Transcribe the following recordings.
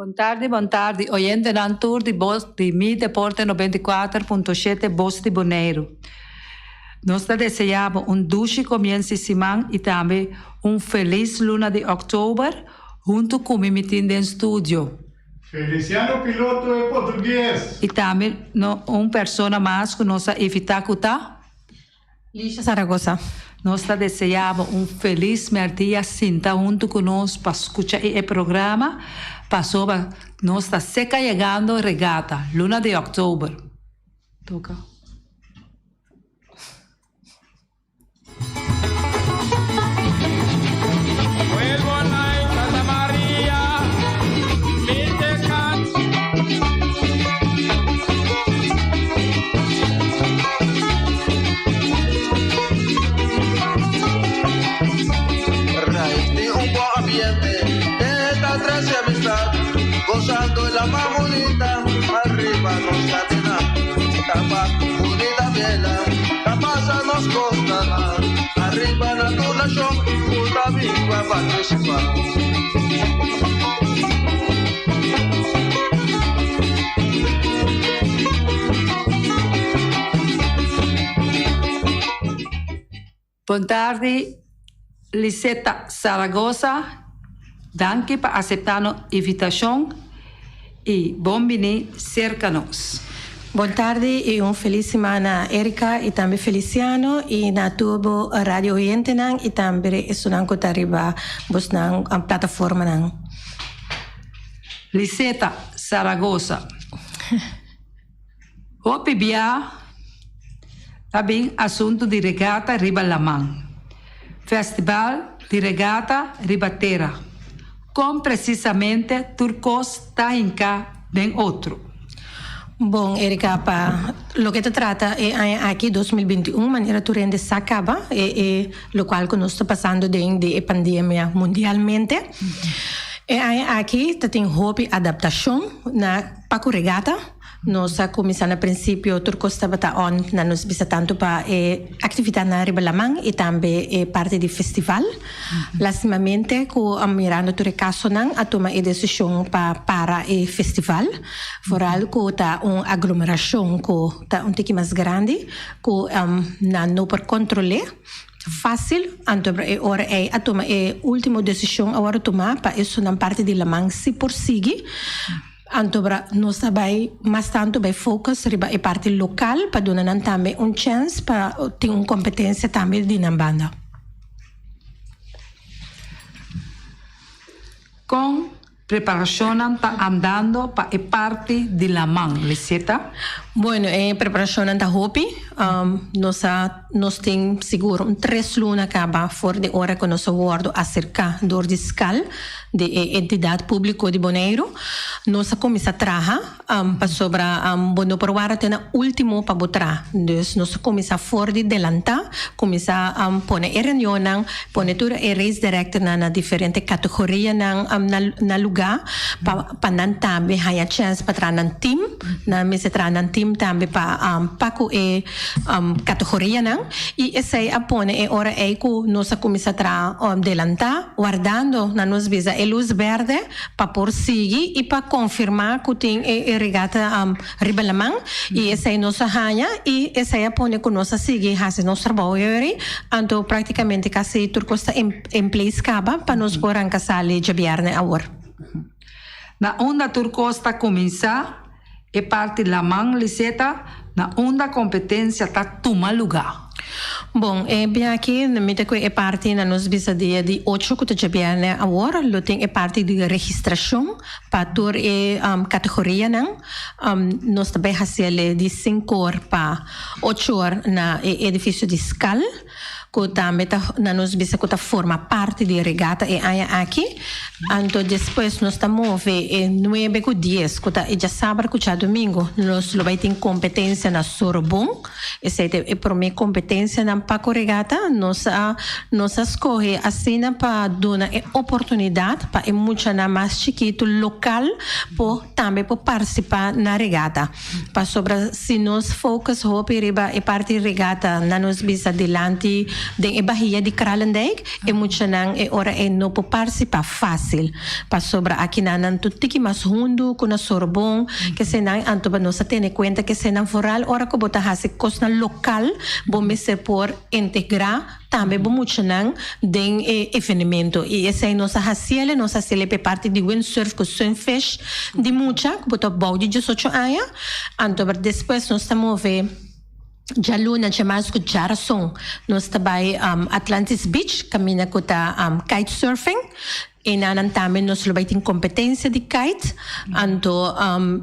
Bon tardi, bon tardi, oyentenan tur di Bos di Mi Deporte 94.7 Bos di Boneiru. Nos ta deseá bo un dushi komienso di siman i tambe un felis luna di òktober huntu ku mi mi tin den studio. Feliciano Piloto e Portugues. I tambe no un persona mas ku nos a invitá ku ta. Lisha Zaragoza. Nos ta deseá bo un felis mèrdia sinta huntu ku nos pa skucha e programa pasobra nos ta seka yegando regata luna di òktober. Toka. Bon tardi Liseta Zaragoza, danki pa aseptá nos invitashon i bon bini serka nos. Bon tardi i un felis siman na Erika i tambe Feliciano i na tur bo radio oyentenan i tambe esunnan ku ta riba bosnan plataformanan. Liseta Zaragoza, Hopi bia ta bin asuntu di regata riba laman, festival di regata riba tera, kon presisamente tur kos ta hinká den otro. Bon, Erika, pa loke ta trata e aña aki, 2021, manera tur hende sa kaba, e e lokual ku nos ta pasando den di e pandemia mundialmente. E aña aki ta tin hopi adaptashon na pa ku regata. Nos a kuminsá na prinsipio tur kos tabata on na nos bisa tantu pa e aktividatnan riba laman i tambe e parti di festival. Lastimamente ku mirando tur e kasonan a tuma e desishon pa para e festival, foral ku ta un aglomerashon ku ta un tiki mas grandi ku nan no por kontrol'é fásil. Anto e ora ei a tuma e último desishon a wòrdu tumá pa esunnan parti di laman si por sigui. Anto bra nos ta bai mas tantu bai focus riba e parti local pa duna nan tambe un chance pa tin un competencia tambe di nan banda. Con preparacionnan ta andando pa e parti di laman, Liseta? Bueno, e preparacionnan ta hopi. Nos a nos tin sigur un tres luna caba for di ora cu nos a wordo acerca door di skal. Di e entidat públiko di Boneiru. Nos a kuminsá traha pasobra bo no por wara te na último pa bo traha. Dus nos a kuminsá for di delantá, kuminsá pone e reunionnan, pone tur e race directornan na diferente kategorianan na lugá pa pa nan tambe haña chèns pa traha nan tim. Nan mester traha nan tim tambe pa pa ku e kategorianan. I esei a pone e ora ei ku nos a kuminsá traha delantá. Wardando na nos bisa e lus berde pa por sigui y pa confirma cu tin e regata riba laman y esey nos a haña y esey a pone cu nos a sigui haci nos trabou yori anto practicamente casi tur cos ta en place caba pa nos por ranca sali djabierne awor. Na unda tur cos ta cuminsa E parti laman Liseta na unda competencia ta tuma luga. Bon, e biaha mi ta cu e parti na nos bisa dia di ocho cu ta djabierne awor lo tin e parti di registracion pa tur e categorianan. Nos ta bay haciele di sincor pa ochor na e edificio di Skal. Ku tambe ta na nos bisa ku ta forma parti di e regata e aña aki. Anto despues nos ta move e nuebe ku dies ku ta e djasabra ku djadumingu nos lo bai tin kompetensia na Sorobon. Esei ta e promé kompetensianan pa ku regata. Nos a nos a skohe asina pa duna e oportunidat pa e muchanan mas chikitu lokal por tambe por partisipá na regata. Pasobra si nos focus hopi riba e parti regata na nos bisa dilanti. den e bahia di Kralendijk, e muchanan e ora ei no por partisipá fásil, pasobra akinan nan tur tiki mas hundu ku na Sorbon, kesenan anto ba nos a tene kuenta kesenan foral ora ku bo ta hasi kosnan lokal bo mester por integrá tambe bo muchanan den e evenemento i esei nos a hasiel, nos a hasiel pa e parti di windsurf ku sunfish di mucha ku bo ta bou di diesocho aña, anto despues nos ta move. Djaluna djamas ku djarason nos ta bai Atlantis Beach kaminda ku ta kite surfing. Enanan tambe nos lo bai tin kompetensia di kite. Anto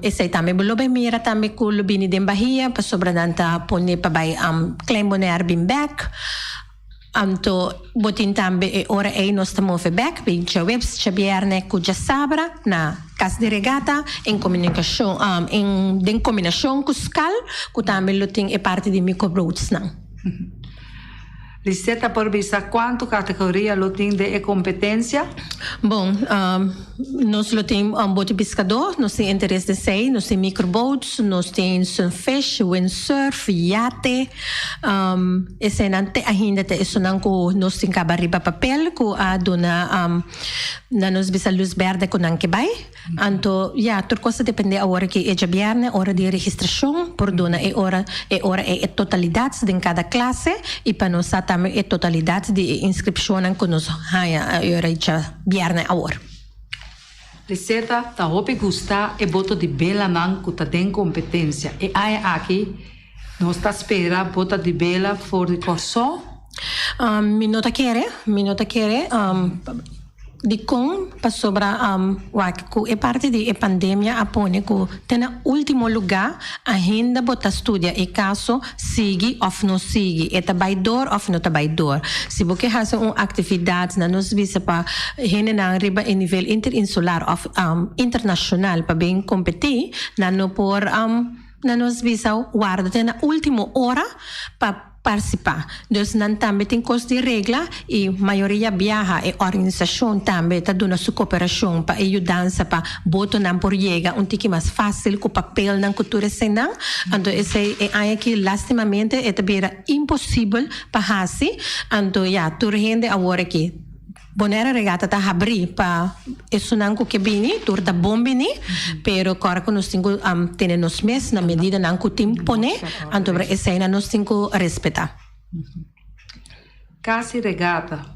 esei tambe bo lo bai mira tambe ku lo bini den bahia pasobra nan ta pone pa bai Klein Bonaire bin bek. Anto bo tin tambe e ora ei nos ta move bek bin djaweps, djabierne ku djasabra na Kas di Regata en komunikashon en den kombinashon ku Skal ku tambe lo tin e parti di microbroadsnan. Lisette ta por bisa kuantu kategoria lo tin den e kompetensia? Bon, nos lo tin bote piskadó, nos tin interes den esei, nos tin microboats, nos tin sunfish, windsurf, yate. Eseinan te ainda ta esunnan ku nos tin kaba riba papel ku a duna na nos bisa lus berde ku nan ke bai. Anto ya, tur kos ta depende awor ki e djabièrnè ora di registrashon por duna e ora e ora ei e totalidat den kada klase i pa nos sa tambe e totalidat di e inskripshonnan ku nos haña e ora djabièrnè awor. Liseta ta hopi gusta e boto di belanan ku ta den kompetensia e aña aki. Nos ta spera bo ta di bela for di Kòrsou? Mi no ta kere, mi no ta kere. Dikon? Pasobra wak ku e parti di e pandemia a pone ku te na último lugá ainda bo ta studia e kaso sigui òf no sigui, e ta bai dor òf no ta bai dor. Si bo ke hasi un aktividat na nos bisa pa hendenan riba e nivel interinsular òf internashonal pa bin kompetí, nan no por. Nan nos bisa warda te na ultimo ora pa participá. Dus nan tambe tin cos di regla y mayoria biaha e organisacion tambe ta duna su cooperacion pa e yudansa pa botonan por yega un tiki mas facil cu papelnan cu tur eseinan. Anto esei e aña aki lastimamente e ta bira imposibel pa haci. Anto ya tur hende awor aki. Bonaire Regatta ta habrí pa esunnan ku ke bini, tur ta bon bini, pero kòrda ku nos tin ku tene nos mes na medidanan ku tin pone, anto eseinan nos tin ku respetá. Kasi Regatta,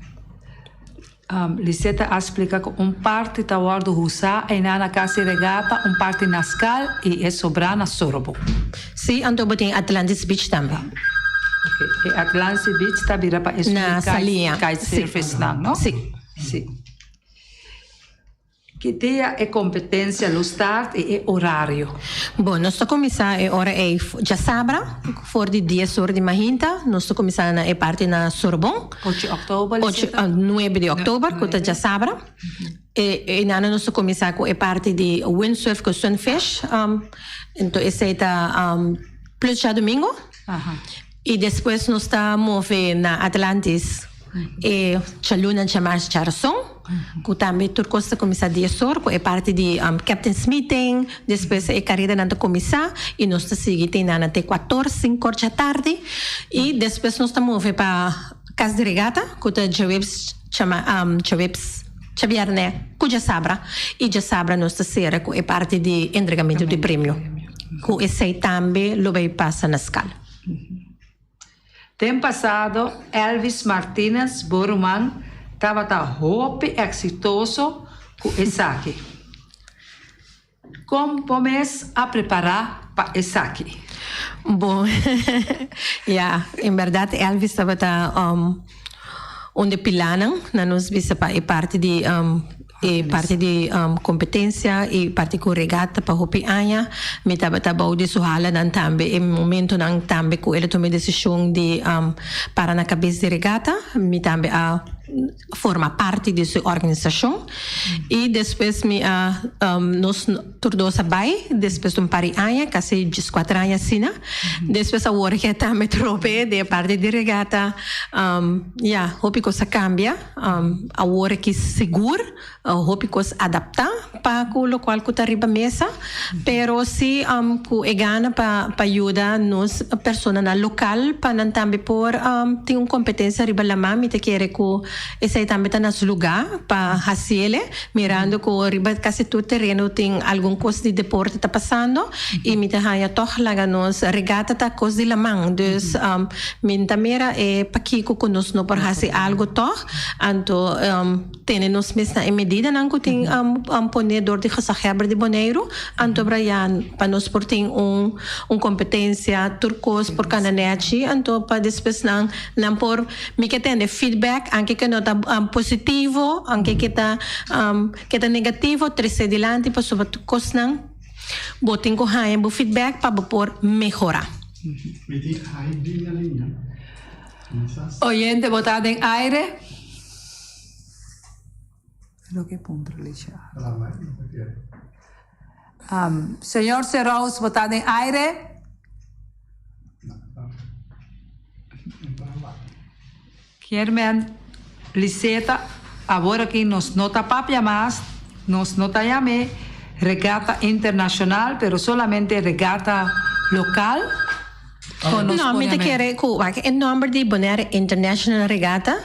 Lisette a splika ku un parti ta wòrdu husá einan na Kasi Regatta, un parti na Skal i e sobrá na Sorobon. Sí, anto bo tin Atlantis Beach tambe. Ok, e Atlantis Beach ta bira pa esun Na di Saliña. kite Sí. surfers-nan, no? Sí. Sí. Ki dia e kompetensia lo start i e orario? Bon, nos ta kuminsá e ora ei djasabra, for di dies or di mahinta, nos ta kuminsá na e parti na Sorbon. Ocho òktober, Ocho, Lisette? nuebe di òktober, ku ta djasabra. E einan nos ta kuminsá ku e parti di windsurf ku sunfish. Enton esei ta plus djadumingu. I despues nos ta move na Atlantis e djaluna, djamars, djarason ku tambe tur kos ta kuminsá dies or ku e parti di captain's meeting. Despues e karedanan ta kuminsá i nos ta sigui te einan te kuator, sinku or djatardi. I despues nos ta move pa Kas di Regata ku ta djaweps chama djaweps djabièrnè ku djasabra i djasabra nos ta sera ku e parti di entregamentu di premio ku esei tambe lo bai pasa na skal. Den pasado Elvis Martinez bo ruman tabata hopi eksitoso ku esaki. Kon bo mes a prepará pa esaki? Bon, ya, en bèrdat Elvis tabata un di e pilánan na nos bisa pa e parti di e parti di kompetensia i parti ku regata pa hopi aña. Mi tabata bou di su halanan tambe e momentonan tambe ku el a tuma e desishon di para na kabes di regata. Mi tambe a. forma parti di su organisashon i despues mi a nos tur dos a bai despues di un par di aña kasi dieskuater aña asina despues awor ke tambe trope den e parti di regata ya hopi kos a kambia awor aki sigur Hopi kos adaptá pa ku lokual ku ta riba mesa, pero si ku e gana pa pa yuda nos personanan lokal pa nan tambe por tin un kompetensia riba lamá, mi ta kere ku esei tambe ta na su lugá pa hasiele, mirando ku riba kasi tur tereno tin algun kos di deporte ta pasando i mi ta haña tòg laga nos regata ta kos di laman, dus mi ta mira e pakiko ku nos no por hasi algu tòg, anto. Tene nos mes na e medidanan ku tin pone dor di gezaghebber di Boneiru, anto bra ya pa nos por tin un un kompetensia tur kos por kana nèchi, anto pa despues nan nan por mi ke tende feedback anke ke no ta positivo, anke ke ta ke ta negativo trese dilanti pasobra tur kosnan bo tin ku haña bo feedback pa bo por mehorá. Mi tin Heidi na liña. Oyente bo ta den aire. Señor Serous bo ta den aire. Kier men Liseta awor aki nos no ta papia mas, nos no ta yam'e regata internacional pero solamente regata local. No, mi ta kere ku wak e nòmber di Bonaire International Regatta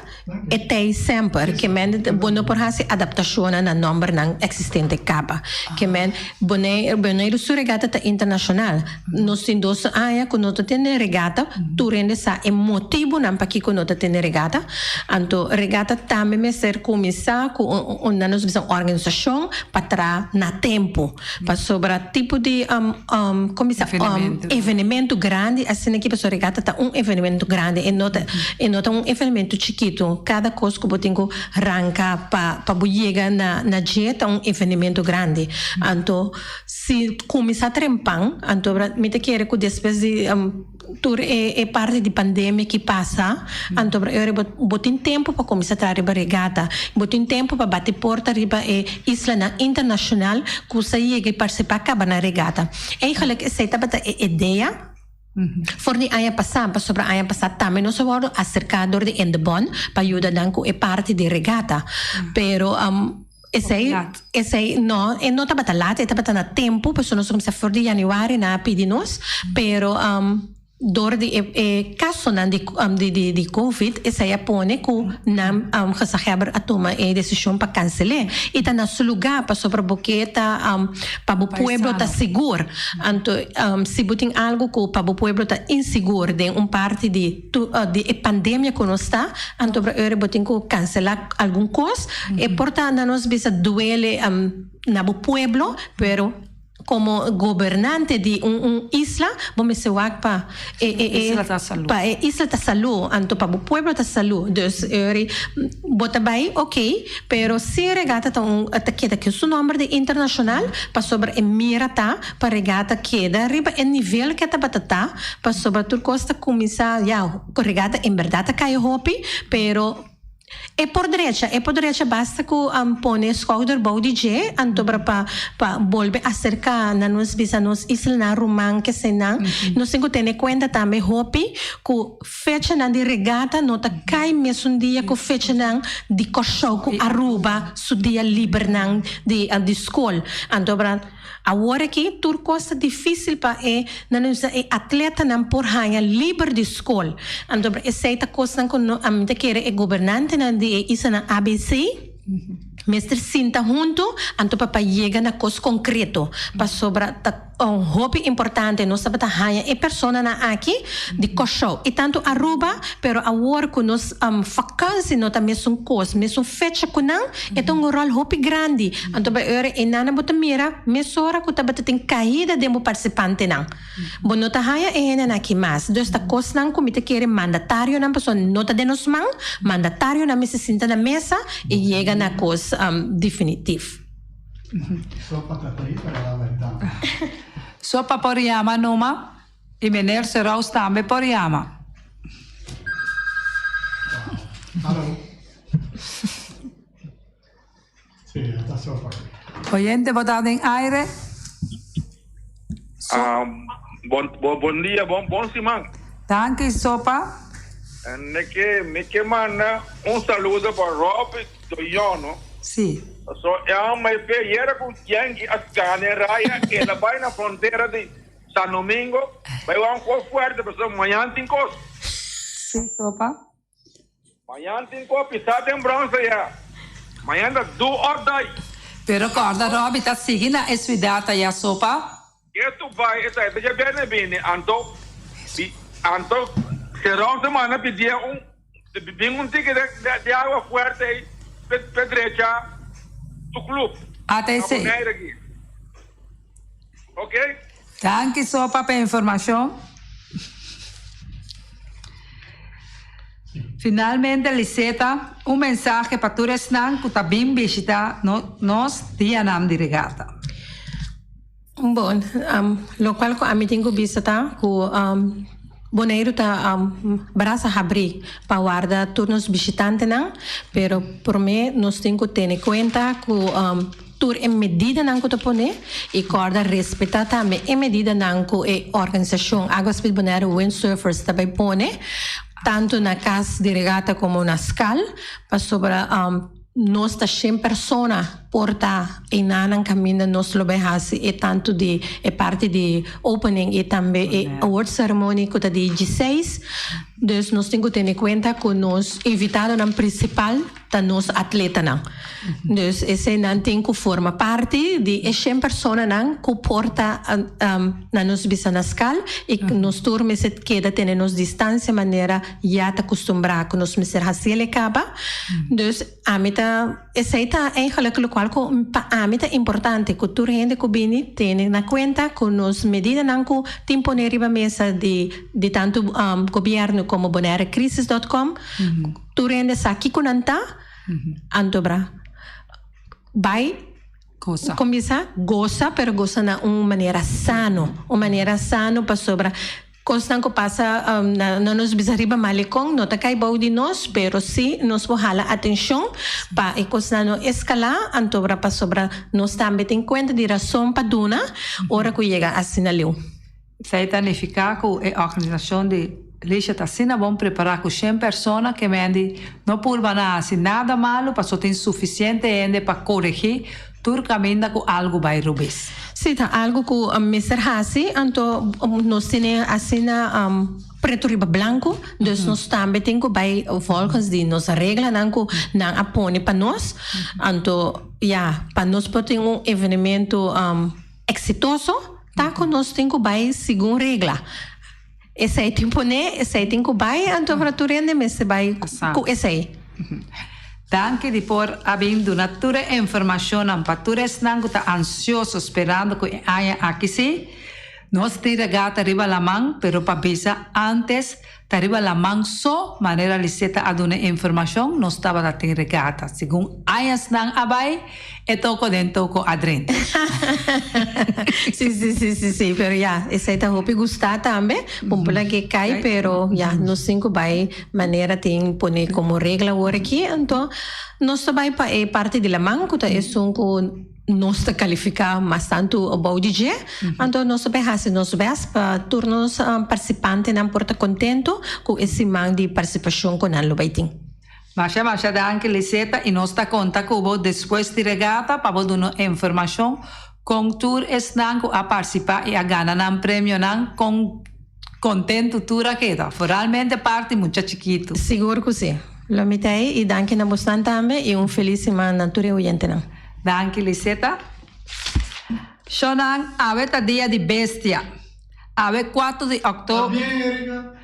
e tei semper ke men bo no por hasi adaptashonnan na nòmbernan eksistente kaba. Ke men Bonaire Bonaire su regata ta internashonal. Nos tin dos aña ku no ta tene regata, tur hende sa e motibunan pakiko no ta tene regata. Anto regata tambe mester kuminsá ku un nan nos bisa un organisashon pa traha na tempu. Pasobra tipo di como bisa evenemento grandi asina aki pasobra regata ta un evenemento grandi e no ta e no ta un evenemento chikito cada cos cu bo tin cu ranca pa pa bo yega na na dje ta un evenemento grandi anto si cuminsa trempan anto mi ta kere cu despues di Tur e e parti di pandemia ki pasa, anto e ora bo bo tin tempu pa kuminsá traha riba regata, bo tin tempu pa bati porta riba e islanan internashonal ku sa yega i partisipá kaba na regata. Eigenlik esei tabata e idea for di aña pasá, pasobra aña pasá tambe nos a wòrdu aserká dor di Indebon pa yuda nan ku e parti di regata, pero. Esei, esei no, e no tabata lat, e tabata na tempu, pasobra nos a kuminsá for di yanüari nan a pidi nos, pero dor di e e kasonan di di di di covid esei a pone ku nan gezaghebber a tuma e desishon pa kansel'é i ta na su lugá pasobra bo ke ta pa bo pueblo ta sigur, anto si bo tin algu ku pa bo pueblo ta insigur den un parti di di e pandemia ku nos ta, anto bra ora bo tin ku kanselá algun kos, e por ta na nos bisa duele na bo pueblo, pero komo gobernante di un un isla bo mester wak pa e e e pa e isla ta salú, anto pa bo pueblo ta salú, dus ora bo ta bai oke, pero si regata ta un ta keda ku su nòmber di internashonal pasobra e mira ta pa regata keda riba e nivel ke tabata ta, pasobra tur kos ta kuminsá ya regata en bèrdat ta kai hopi, pero e por drecha, e por drecha basta ku pone skouder bou di dje anto pa pa pa bolbe aserká na nos bisa nos islanan ruman kesenan, nos tin ku tene kuenta tambe hopi ku fechanan di regata no ta kai mesun dia ku fechanan di Kòrsou ku Aruba su dia libernan di di skol, anto Awor aki tur kos ta difísil pa e nan usa e atletanan por haña liber di skol. Anto esei ta kosnan ku no ami ta kere e gobernantenan di e islanan ABC mester sinta huntu anto pa pa yega na kos konkreto. Pasobra ta hopi importante nos tabata haña e personanan aki di Kòrsou i tantu Aruba pero awor ku nos vakansi no ta mesun kos mesun fecha ku nan E ta un ròl hopi grandi. Anto bay ora e nana bo ta mira mesora ku tabata tin kaida den bo partisipantenan. Bo no ta haña e hendenan aki mas. Dus ta kosnan ku mi ta kere mandatarionan pasobra no ta den nos man, mandatarionan mester sinta na mesa i yega na kos definitif. Sopa ta tri para la ventana. Sopa por yama numa i meneer Seraus tambe por yama. Hallo. Sopa. Oyente, bo ta den aire. Ah, bon, bon, bon dia, bon, bon siman. Danki, Sopa. Mi ke, mi ke manda un saludo pa Robert Doyono. Si. So, e homber e fe yera ku Yankee a gana e raya, el a bai na frontera di San Domingo, bai wak un kos fuerte, pasobra mañan tin kos. Si, Sopa. Mañan tin kos pisá den bronce ya. Mañan ta do or die. Pero kòrda Robby ta sigui na e suidat aya, Sopa. Estu bai esai ta dje berne bini, anto bi anto Geron se manda pidié un bin un tiki de de awa fuerte ei pe pe drecha su club Ata na esei. Bonaire aki. Ok. Danki Sopa pa e informashon. Finalmente Liseta, un mensahe pa tur esnan ku ta bin bishita nos dianan di regata. Bon, lokual ku ami tin ku bisa ta ku Boneiru ta brasa habrí pa warda tur nos bishitantenan, pero promé nos tin ku tene kuenta ku tur e medidanan ku ta pone i kòrda respetá tambe e medidanan ku e organisashon Agua Speed Bonaire Windsurfers ta bai pone tantu na kas di regata komo na skal pasobra nos ta shen persona por ta einanan kaminda nos lo bai hasi e tantu di e parti di opening i tambe e award ceremony ku ta di djeseis. Dus nos tin ku tene kuenta ku nos invitadonan prinsipal ta nos atletanan. Dus eseinan tin ku forma parti di e shen personanan ku por ta na nos bisa na skal i nos tur mester keda tene nos distansia manera ya ta kustumbrá ku nos mester hasi el e kaba. Dus ami ta esei ta eigenlijk lokual ku pa ami ta importante ku tur hende ku bini tene na kuenta ku nos medidanan ku tin pone riba mesa di di tantu gobièrnu komo bonairecrisis dot com tur hende sa kiko nan ta anto bra bai Gosa. Kuminsá gosa pero gosa na un manera sano un manera sano pasobra Kosnan ku pasa na nos bisa riba Malecon no ta kai bou di nos, pero si nos por hala atenshon pa e kosnan no eskalá, antobra pasobra nos tambe tin kuenta di rason pa duna ora ku yega asina leu. Esei ta nifiká ku e organisashon di Lisha ta asina bon prepará ku shen persona ke mendi no purba na hasi nada malu paso tin sufisiente hende pa koregí Tur kaminda ku algu bai rubes. Si ta algu ku mester hasi, anto nos tene asina pretu riba blanku, dus nos tambe tin ku bai volgens di nos reglanan ku nan a pone pa nos. Anto ya, pa nos por tin un evenemento eksitoso, ta ku nos tin ku bai segun regla. Esei tin pone, esei tin ku bai, anto pa tur hende mester bai ku esei. Danki di por a bin duna tur e informashonnan pa tur esnan ku ta ansioso sperando ku e aña aki si nos tin regata riba laman pero pa bisa antes ta riba laman so manera Liseta a duna e informashon nos tabata tin regata segun añasnan a bai E toko den toko adrent. Si, si, si, si, si, pero ya, esei ta hopi gustá tambe. Pumpu ke kai, pero ya, nos tin ku bai manera tin pone komo regla awor aki. Anto nos ta bai pa e parti di laman ku ta esun ku nos ta kalifiká mas tantu abou di dje. Anto nos ta bai hasi nos bèst pa tur nos partisipantenan por ta kontentu ku e siman di partisipashon ku nan lo bai tin. Masha masha danki Liseta y nos ta conta cu bo despues di regata pa bo duna informacion con tur esnan cu a participa y a gana nan premionan con contento tur a keda vooralmente parti mucha chikitu. Sigur cu si. Lo mi ta ey y danki na bosnan tambe y un feliz siman na tur e oyentenan. Danki Liseta. Shownan, awe ta dia di bestia. Awe cuatro di october. Pabien Erika.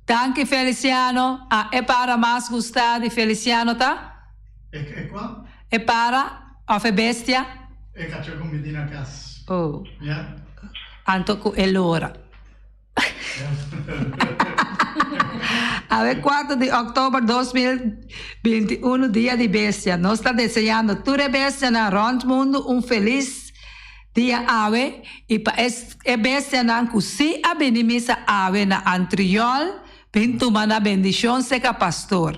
Danki Feliciano, a e para mas gusta di Feliciano ta? E e kua? E para of e bestia? E kacho ku mi tin na kas. Oh. Ya. Anto ku e lora. Awe kuater di oktober 2021 dia di bestia. Nos ta deseando tur e bestianan rònt mundu un felis Dia awe i pa es e bestianan ku si a bini misa awe na Antriol bin tuma na bendishon seka pastor.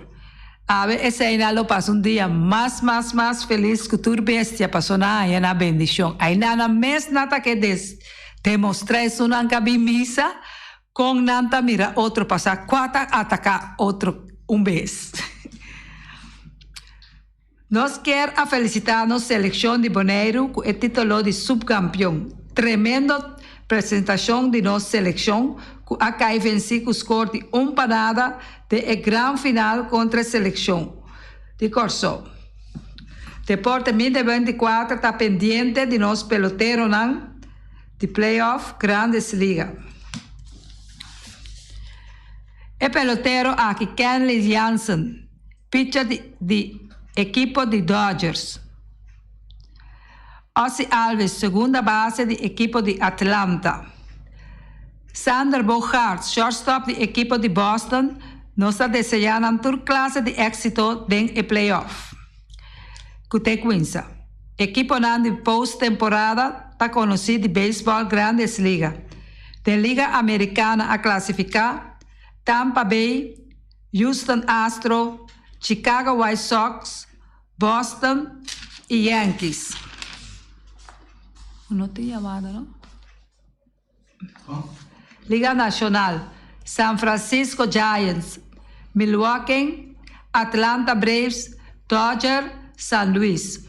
Awe eseinan lo pasa un dia mas mas mas felis ku tur bestia paso nan haña nan bendishon. Ainda nan mes nan ta ke des demostrá esunnan ku a bin misa kon nan ta mira otro pasá kua ta ataká otro un bes. Nos kier a felicita nos seleccion di Boneiru cu e titulo di subcampeon. Tremendo presentacion di nos seleccion cu a cay venci cu score di un pa nada den e gran final contra e seleccion di Corsou. Deporte 2024 ta pendiente di nos peloteronan di playoff Grandes Liga. E pelotero aki Kenley Jansen. Pitcher di di ekipo di Dodgers. Ozzie Albies, segunda base di ekipo di Atlanta. Xander Bogaerts, shortstop di ekipo di Boston, Nos ta desea nan tur klase di éksito den e playoff. Ku te kuinsa. Ekiponan di post-temporada ta konosí di beisbòl Grandes Liga. Den Liga Amerikana a klasifiká Tampa Bay, Houston Astro, Chicago White Sox, Boston y Yankees. No tin yamada no. Liga Nacional, San Francisco Giants, Milwaukee, Atlanta Braves, Dodger, San Luis.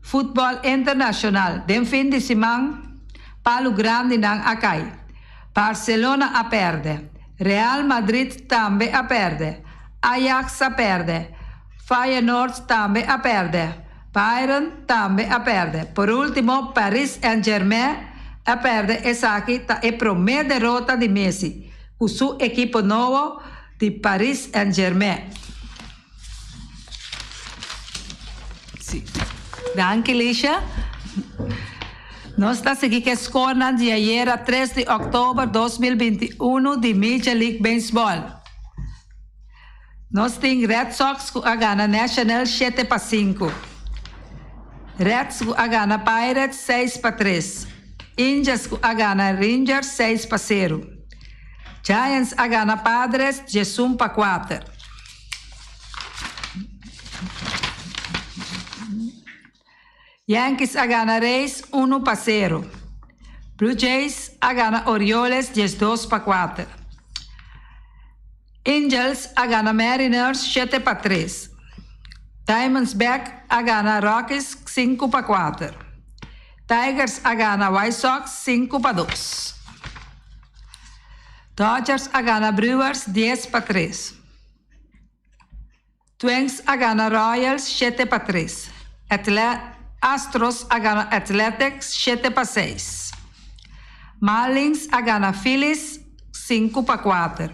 Futbol internacional, den fin di siman palu grandinan a cay. Barcelona a perde, Real Madrid tambe a perde, Ajax a perde, Feyenoord tambe a perde, Bayern tambe a perde. Por ultimo Paris Saint-Germain a perde esaki ta e prome derota di Messi cu su ekipo nobo di Paris Saint-Germain. Sí. Danki Lisha. Nos ta sigui ku e skornan di ayera tres di òktober 2021 di Major League Baseball. Nos tin Red Sox ku a gana National 7-5. Reds ku a gana Pirates 6-3. Indians ku a gana Rangers 6-0. Giants a gana Padres 11-4. Yankees a gana Rays 1-0. Blue Jays a gana Orioles 12-4. Angels a gana Mariners 7-3. Diamondback a gana Rockies 5-4. Tigers a gana White Sox 5-2. Dodgers a gana Brewers 10-3. Twins a gana Royals 7-3. Astros a gana Athletics 7-6. Marlins a gana Phillies 5-4.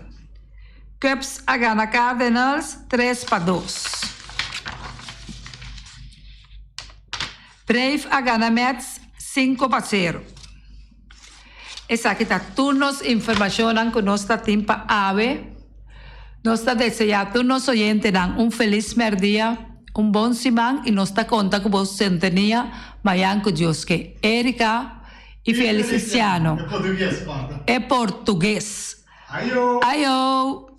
Cubs a gana Cardinals 3-2. Brave a gana Mets 5-0. Esaki ta tur nos informashonnan ku nos ta tin pa awe. Nos ta deseá tur nos oyentenan un felis mèrdia, un bon siman i nos ta konta ku bo sintonia mayan ku Dios ke. Erika i Feliciano. E portugues. Ayo! Ayo!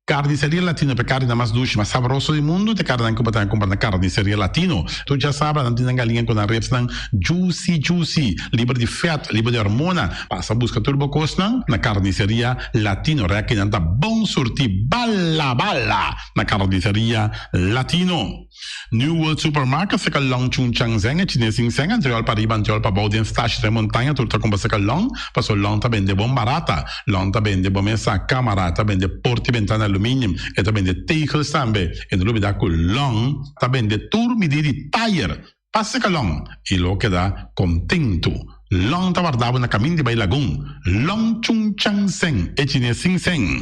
Carniceria Latino pa e carninan mas dushi, mas sabroso di mundu, ta e carninan cu bo ta cumpra na Carniceria Latino. Tur djasabra nan tin nan galiña cu nan ribsnan juicy juicy, liber di vet, liber di hormona. Pasa busca tur bo cosnan na Carniceria Latino. Rekinan ta bon surti bala bala na Carniceria Latino. New World Supermarket seka long Chung Chang Zeng e chines sin seng antriol pa riba antriol pa bou den stash den montaña tur ta kumpra seka long paso long ta bende bon barata long ta bende bo mesa kamara ta bende porta i bentana aluminium e ta bende tegels tambe e no lubida ku long ta bende tur midi di tayer pa seka long i lo keda kontentu long ta warda bo na kamin di bai lagun long Chung Chang Zeng e chines sin seng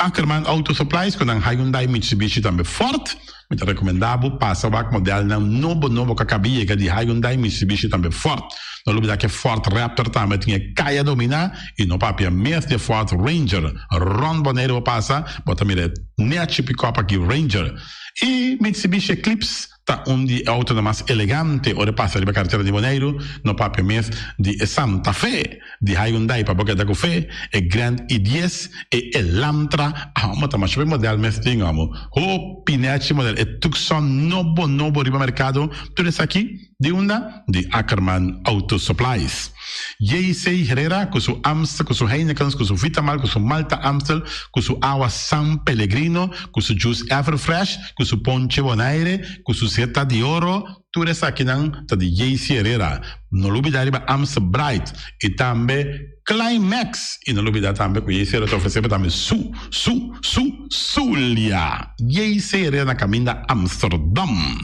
Ackerman Auto Supplies ku nan Hyundai Mitsubishi tambe Ford. Mi ta recomenda bo pasa wak modelnan nobo nobo cu a caba yega di Hyundai, Mitsubishi tambe Ford. No lubida cu e Ford Raptor tambe tin e caya domina y no papia mes di e Ford Ranger. Rond Bonaire bo pasa bo ta mira e nechi pick-up aki Ranger. Y Mitsubishi Eclipse Ta un di e autonan mas elegante ora e pasa riba karetera di Boneiru, no papia mes di e Santa Fe di Hyundai pa bo keda ku fe, e Grand i dies, e Elantra, amo ta masha hopi model mes tin amo, hopi nechi model, e Tucson nobo nobo riba merkado, tur esaki di unda? Di Ackerman Auto Supplies. JC Herrera ku su Amstel, ku su Heinekens, ku su Vitamal, ku su Malta Amstel, ku su awa San Pellegrino, ku su juice Everfresh, ku su ponche Bonaire, ku su Zeta di Oro, tur esakinan ta di JC Herrera. No lubida riba Amstel Bright i tambe Climax. I no lubida tambe ku JC Herrera ta ofresé bo tambe su, su, su Zulia. JC Herrera na kaminda Amsterdam.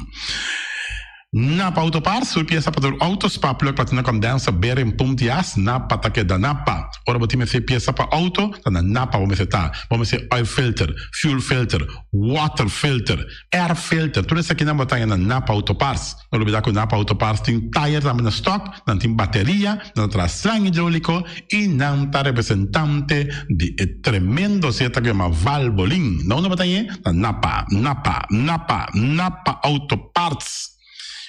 Napa Auto Parts, tur piesa pa tur auto, spark plug, platina condenser, bearing, pump di as, Napa ta keda Napa. Ora bo tin mester piesa pa auto, ta na Napa bo mester ta. Bo mester oil filter, fuel filter, water filter, air filter, tur esakinan bo ta haña na Napa Auto Parts. No lubida ku Napa Auto Parts tin tire tambe na stock, nan tin bateria, nan ta traha slang hidrolico y nan ta representante di e tremendo zeta ku yama Valvoline. Na unda bo ta hañ'e? Na Napa, Napa, Napa, Napa Auto Parts.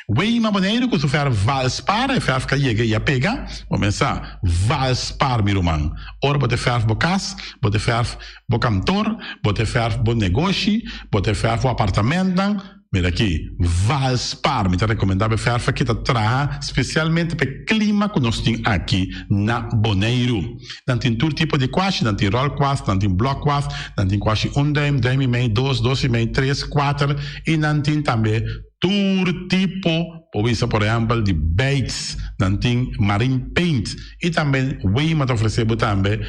Weima Boneiru ku su fèrf Valspar, e fèrf ka yega i a pega. Bo mesa Valspar mi ruman. Ora bo ta fèrf bo kas, bo ta fèrf bo kantor, bo ta fèrf bo negoshi, bo ta fèrf bo apartamentnan, mira aki, Valspar. Mi ta rekomendá bo e fèrf aki ta traha spesialmente pa e klima ku nos tin aki na Boneiru. Nan tin tur tipo di kwashi, nan tin ròl kwas, nan tin blòk kwas, nan tin kwashi un duim, duim i mei, dos, dos i mei, tres, kuater i nan tin tambe tur tipo, por bisa por ehèmpel di beits, nan tin marine paint i tambe Weima ta ofresé bo tambe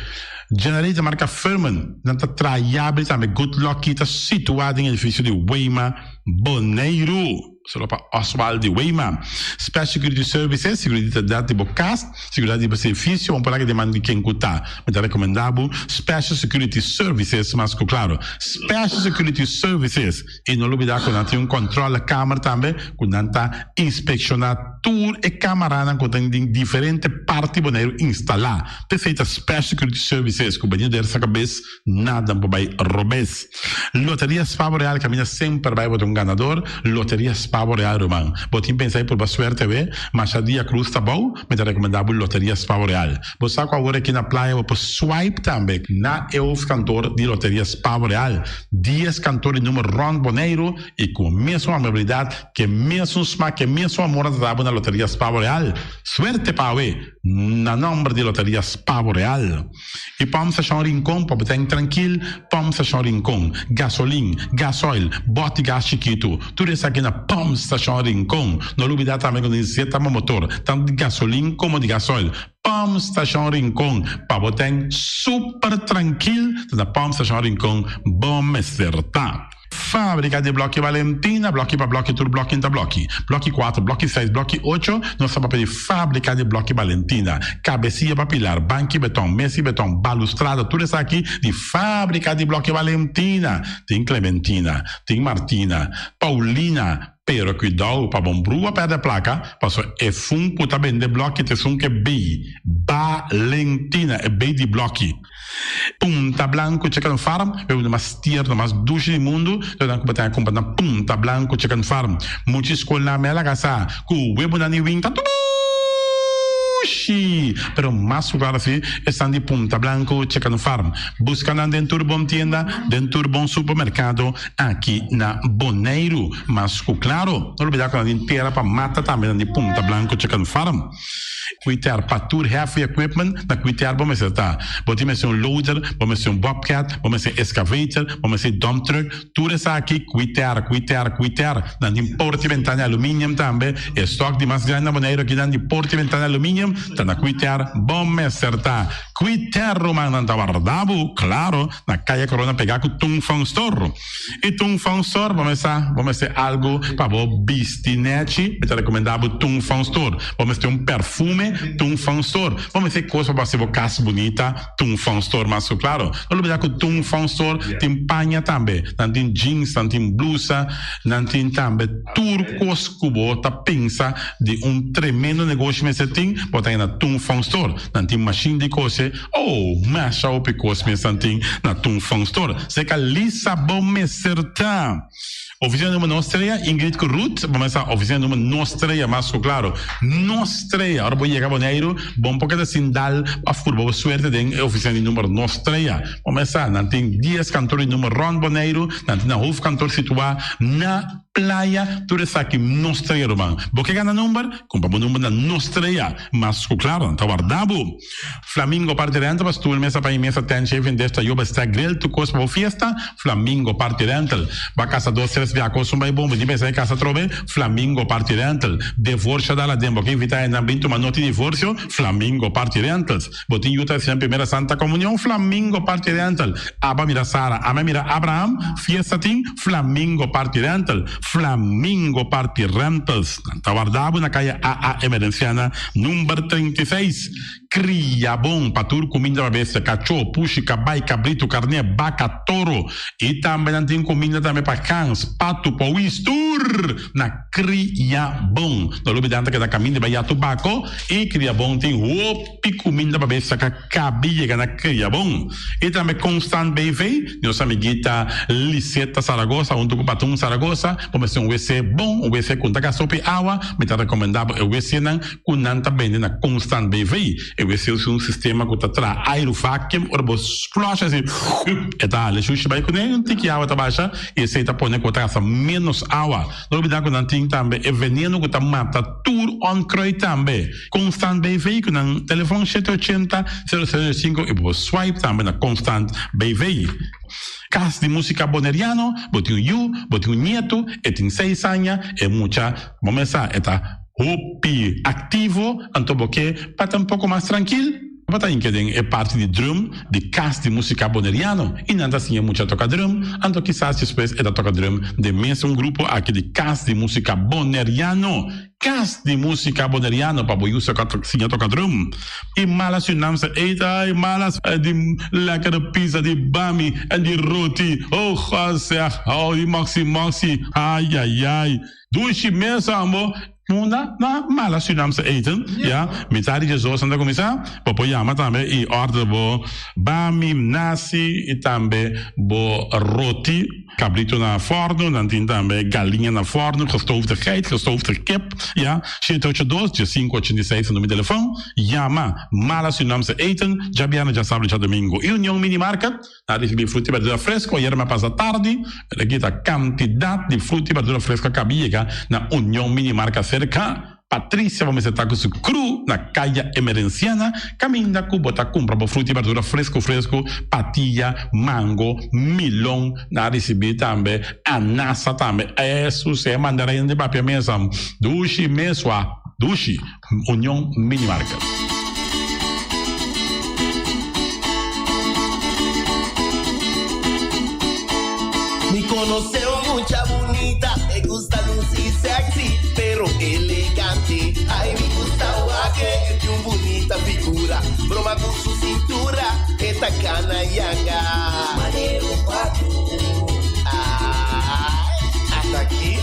generator marka Firman, nan ta traha yabri tambe Good Lucky ta situá den edifisio di Weima Boneiru. Solo pa Oswald di Weima. Special Security Services, Seguridat di bo kas, seguridat di bo servisio, un por aki den man di ken ku ta. Mi ta rekomendá bo Special Security Services mas ku klaro. Special Security Services. I no lubidá ku nan tin un kòntròlekamer tambe ku nan ta inspekshoná tur e kamaranan ku tin den diferente parti Boneiru instalá. P'esei ta Special Security Services ku bini der sa kabes nada por bai robes. Loteria Spavo Real caminda semper bai bo ta un ganador Loteria Spavo Real ruman bo tin pensa di purba suerte awe masha dia cruz ta bou mi ta recomenda bo Loteria Spavo Real bo sa cu awor aki na playa bo por swipe tambe na e hoofdkantoor di Loteria Spavo Real dies kantoor di numer rond Boneiru y cu mesun amabilidad ke mesun smak ke mesun amor nan ta dabo na Loteria Spavo Real suerte pa awe na nomber di Loteria Spavo Real. E pòmp stashon Rincon pa bo ta trankil, pòmp stashon Rincon, gasolin, gasoil, bòt di gas chikitu, tur esaki na pòmp stashon Rincon. No lubidá tambe ku nos zeta bo motor, tantu di gasolin komo di gasoil. Pòmp stashon Rincon, pa bo ta super trankil, ta na pòmp stashon Rincon bo mester ta. Fábrika di blòki Valentina, blòki pa blòki tur blòki ta blòki. Blòki kuater, blòki seis, blòki ocho, nos ta papia di fábrika di blòki Valentina. Kabesia pa pilar, banki beton, mesi beton, balustrada, tur esaki di fábrika di blòki Valentina. Tin Clementina, tin Martina, Paulina, pero kuidou pa bon brua pèrdè plaka, pasobra e fun ku ta bende blòki ta esun ku e bei Valentina, e bei di blòki. Punta Blanco Chicken Farm, e bebida mas tierno, mas dushi di mundu, ta nan ku bo ta kumpra na Punta Blanco Chicken Farm. Mucha skolnan mi a laga sa ku webonan di win ta dushi, pero mas ku klaro si esnan di Punta Blanco Chicken Farm. Buska nan den tur bon tienda, den tur bon supermerkado aki na Boneiru. Mas ku klaro, no lubida ku nan tin tera pa mata tambe nan di Punta Blanco Chicken Farm. Kuiter pa tur heavy equipment na kuiter bo mester ta. Bo tin mester un loader, bo mester un bobcat, bo mester excavator, bo mester dump truck, tur esaki kuiter, kuiter, kuiter. Nan tin porta y bentana aluminium tambe. E stock di mas grandi na Boneiru akinan di porta y bentana aluminium ta na kuiter bo mester ta. Kuiter ruman nan ta warda bo, claro, na Kaya Corona pega ku Tung Fong Store. I Tung Fong Store bo mester bo mester algu pa bo bisti nechi, mi ta rekomendá bo Tung Fong Store. Bo mester un perfume. perfume, Tung Fang Store. Bo mester kos pa hasi bo kas bunita, Tung Fang Store mas ku klaro. No lubida ku Tung Fang Store tin paña tambe. Nan tin jeans, nan tin blusa, nan tin tambe tur kos ku bo ta pensa di un tremendo negoshi mester tin, bo ta na Tung Fang Store. Nan tin mashin di kose, oh, masha hopi kos mes nan tin na Tung Fang Store. Seka lisa bo mester ta. Oficina number nos trea, Ingrid ku Ruth, bo mester sa oficina number nos trea mas ku klaro. Nos trea, ora bo yega Boneiru, bo no por keda sin dal pa furba bo suerte den e oficina di number nos trea. Bo mester sa, nan tin dies kantor di number rònt Boneiru, nan tin nan hoofdkantoor situá na Playa, tur esaki nos trea ruman. Bo ke gana number? Kumpra bo number na nos trea. Mas ku klaro, nan ta warda bo. Flamingo Party Rental pa stoel, mesa pa mesa, tent, shaving desk, tayoba, stack, grill, tur kos pa bo fiesta. Flamingo Party Rental. Ba kasa dos tres bia kos un bai bon, bo tin pensa e kasa atrobe. Flamingo Party Rental. Devorsio dal aden, bo ke invita hendenan bin tuma noti divorsio. Flamingo Party Rentals. Bo tin yu ta hasi nan primera Santa Comunion. Flamingo Party Rental. Aba mira Sara, ame mira Abraham, fiesta tin. Flamingo Party Rental. Flamingo Party Rentals. Nan ta warda bo na kaya AA Emerenciana number 36. Kria bon pa tur kuminda pa bestia, kachó, pushi, kabai, kabritu, karné, baka, toro. I tambe nan tin kuminda tambe pa gans, patu, powis, tur na Kria Bon. No lubida nan ta keda kaminda bai ya tubako i Kria Bon tin hopi kuminda pa bestia ka kabi yega na Kria Bon. I tambe Constant BV, nos amiguita Liseta Zaragoza huntu ku Patun Zaragoza, bo mester un wc bon, un wc ku no ta gasta hopi awa, mi ta rekomendá bo e wcnan ku nan ta bende na Constant BV. E wc usa un sistema ku ta traha airu vacuum, ora bo flush asi e ta hala e shushi bai kuné, un tiki awa ta basha i esei ta pone ku bo ta gasta ménos awa. No olbidá ku nan tin tambe e veneno ku ta mata tur onkruid tambe. Constant BV ku nan telefon shete ochenta, sero sero sinku i bo por swipe tambe na Constant BV. Kas di Musika Boneriano, bo tin un yu, bo tin un nietu, e tin seis aña, e mucha bo mes sa e ta hopi aktivo, anto bo ke pa ta un poko mas trankil, bo ta hinka den e parti di drum di Kas di Musika Boneriano i nan ta siña mucha toka drum, anto kisas despues e ta toka drum den mes un grupo aki di Kas di Musika Boneriano. Kas di Musika Boneriano pa bo yu siña toka drum. I mala Surinaamse eten, ay malas di lekkere pizza di bami en di roti, oh God zeg, oh di moxi moxi, ayayay. Dushi mes ambo. Munda na mala Surinaamse eten, ya, mitad di djesdos nan ta kuminsá, bo por yama tambe i order bo bami, nasi i tambe bo roti. Cabrito na forno, nan tin tambe galiña na forno, gestoofde geit, gestoofde kip, ya, shete ocho dos, diesinco ochenta i seis ta numero di telefon, yama Mala Surinaamse Eten, djabièrnè, djasabra, djadomingo. I Union Mini Market, nan ricibi fruta i berdura fresco, ayera mi a pasa tardi, pero aki ta cantidad di fruta i berdura fresco a caba yega na Union Mini Market cerca. Patricia bo mester ta ku su kru na Kaya Emerenciana kaminda ku bo ta kumpra bo fruta i berdura fresku fresku, patia, mango, milon, nan a risibí tambe anasa tambe. Esus e mandarin di papia mesa dushi mesua dushi. Union Mini Market. Mi conoce un mucha bunita, me gusta luci sexy, pero elegante. Ay, mi gusta wak e tin un bunita figura, broma cu su cintura, e ta cana yanga. Manera un patu. Ay, hasta aki.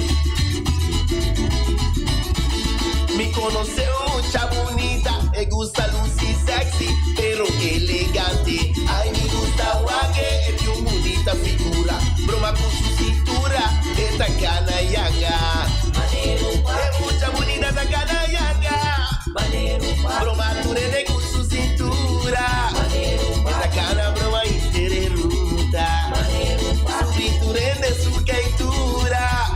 Mi conoce un mucha bunita, e gusta luci sexy, pero elegante. Ay, mi gusta wak e tin un bunita figura, broma cu su cintura, e ta cana yanga. E mucha bunita ta cana yanga. Broma tur hende cu su cintura, e ta cana broma henter e ruta. Subi tur hende su keitura.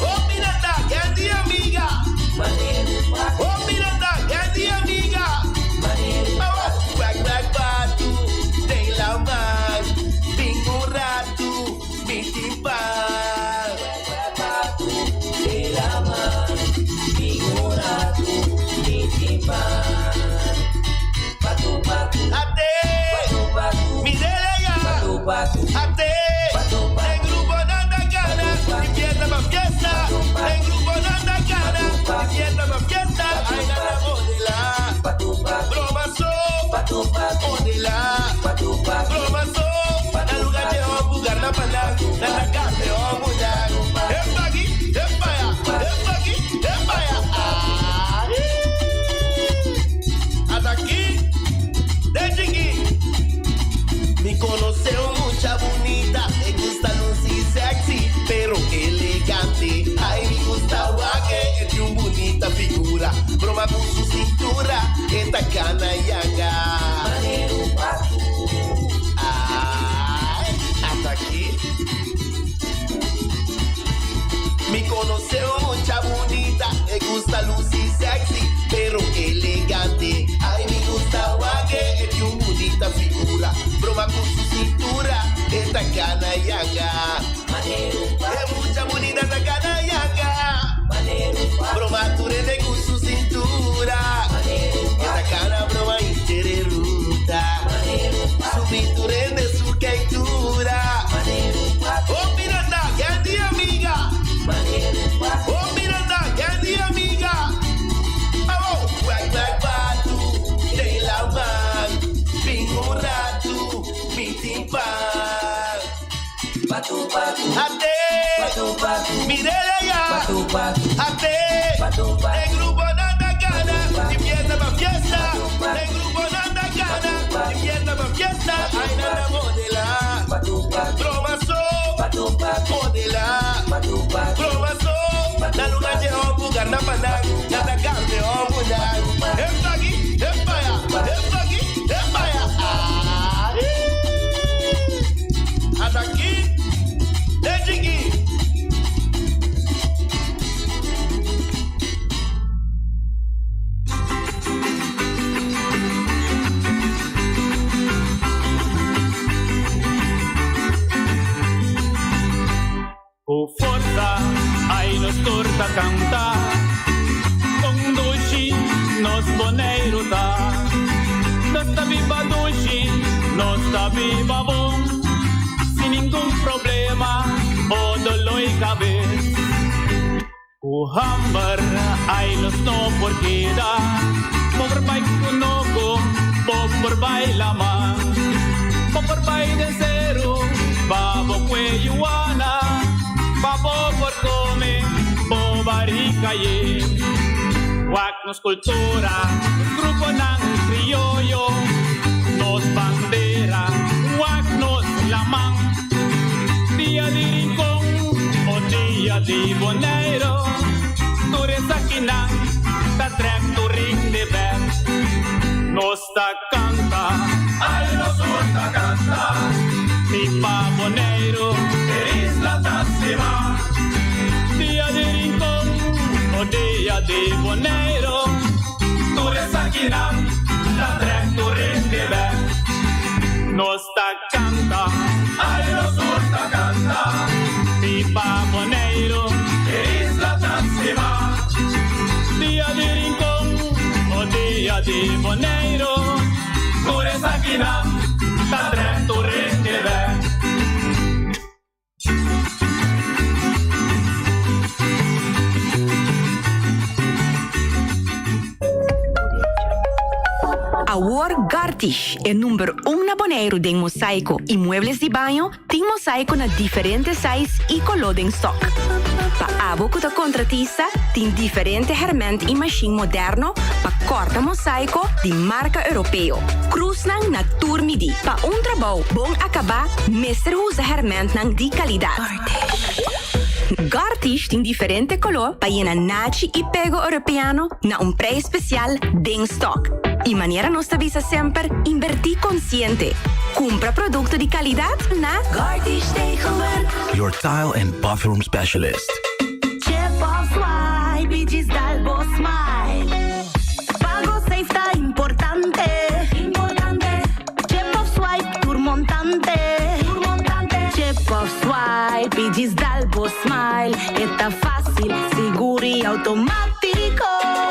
Oh, mira ta, Candy amiga. Oh, mira ta, Candy amiga. Oh, wak wak patu, den la man. Bin un ratu, mi tin pan. Wak wak patu, den la man. Bin un ratu, mi tin pan. Patu patu. Ate. Patu patu. Mi dele ya. Patu patu. Ate. Patu patu. Den grupo nan ta gana. Di fiesta pa fiesta. Den grupo nan ta gana. Di fiesta pa fiesta. Ay nan ta modela. conoce mucha bunita, me gusta lucir sexy, pero elegante. Ay, me gusta wake, es de un bonita figura. Broma con su cintura, esta cana yanga. Ay, hasta aquí. Mi conoce mucha bonita, me gusta lucir sexy, pero elegante. Ay, me gusta wake, es de un bonita figura. Broma con su cintura, esta cana yanga. Es mucha bonita esta cana yanga. Broma tu con su cintura. Esta cana broma interuta. Su pintura de su queitura. Oh, Miranda, grande amiga. Oh, Miranda, grande amiga. Oh, wak, wak, batu, de la man. Bingo ratu, mitimpan. Batu, batu. Ate. Batu, batu. Mirela ya. Batu, batu. Ate. Batu, batu. El grupo Nanda Gana. Di fiesta pa' fiesta. El grupo Nanda Gana. Di fiesta pa' fiesta. Ay, nanda modela. Broma so. Modela. Broma so. Na luna je ombu garna panang. Nanda garne ombu nang. Empagi, empaya, empagi, empaya. Ah. Ataki. Ejigi. Ku forsa, ai nos tur ta kanta. Kon dushi, nos Boneiru ta. Nos ta biba dushi, nos ta biba bon. Sin ningun problema o doló'i kabes. Ku hamber, ai nos no por keda. Bo por bai kunuku, bo por bai laman. Bo por bai den seru, pa bo kue yuana. Pa bo por kome, bo barika yen. Wak nos kultura, nos gruponan krioyo, nos bandera, wak nos laman. Dia di Rincon o dia di Boneiro, tur esakinan ta trek tur ring di bek. Nos ta kanta, ai nos tur ta kanta, biba Boneiro, e isla ta stima. Dia di Rincon o dia di Boneiro, tur esakinan ta trek tur ring di bek. Nos ta kanta, ai nos tur ta kanta, biba Boneiro, e isla ta stima. Dia di Rincon o dia di Boneiro, tur esakinan ta trek tur hende bek. Awor Gartish, e number un na Boneiru den mosaiko i muebles di baño, tin mosaiko na diferente size i koló den stock. Pa abo ku ta kontratista, tin diferente hèrmènt i mashin moderno pa kòrta mosaiko di marka europeo. Krusnan na tur midí. Pa un trabou bon akabá mester usa hèrmèntnan di kalidat. Gartish tin diferente koló pa yena nachi i pego europeano na un preis spesial den stòk. I manera nos ta bisa semper, inbertí konsiente. Kumpra produkto di kalidat na Gartish Tegelwerk. Your tile and bathroom specialist. Chip of swipe y djis dal bo smile. Pago safe ta importante. Importante. Chip of swipe tur montante. Tur montante. Chip of swipe y djis dal bo smile. E ta fácil, sigur y automático.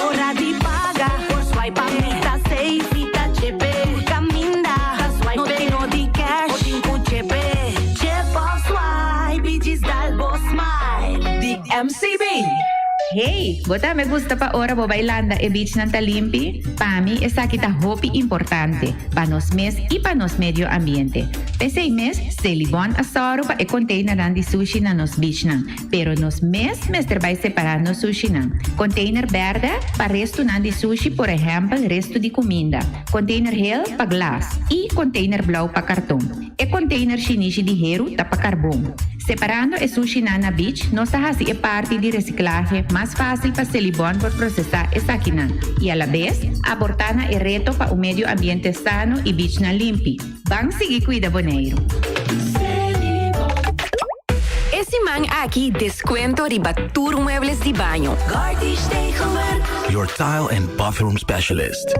Ora di paga, por swipe mi ta safe y ta chepe. Caminda, swipe no tin no di cash, o tin cu chepe. Chip of swipe y djis dal bo smile. Di MCB. Hey, bo tambe gusta pa ora bo bai landa e beachnan ta limpi? Pa mi esaki ta hopi importante, pa nos mes y pa nos medio ambiente. P'esei mes, Selibon a sòru pa e konteinernan di sushi na nos bichnan, pero nos mes mester bai separá nos sushinan. Konteiner bèrdè pa restunan di sushi, por ehèmpel restu di kuminda, konteiner hel pa glas i konteiner blou pa karton. E konteiner shinishi di heru ta pa karbon. Separando e sushinan na bich, nos ta hasi e parti di resiklahe mas fásil pa Selibon por prosesá esakinan i alabes aportá na e reto pa un medio ambiente sano i bichnan limpi. Ban sigui kuida Boneiru! E siman aki descuento riba tur muebles di baño. Your tile and bathroom specialist.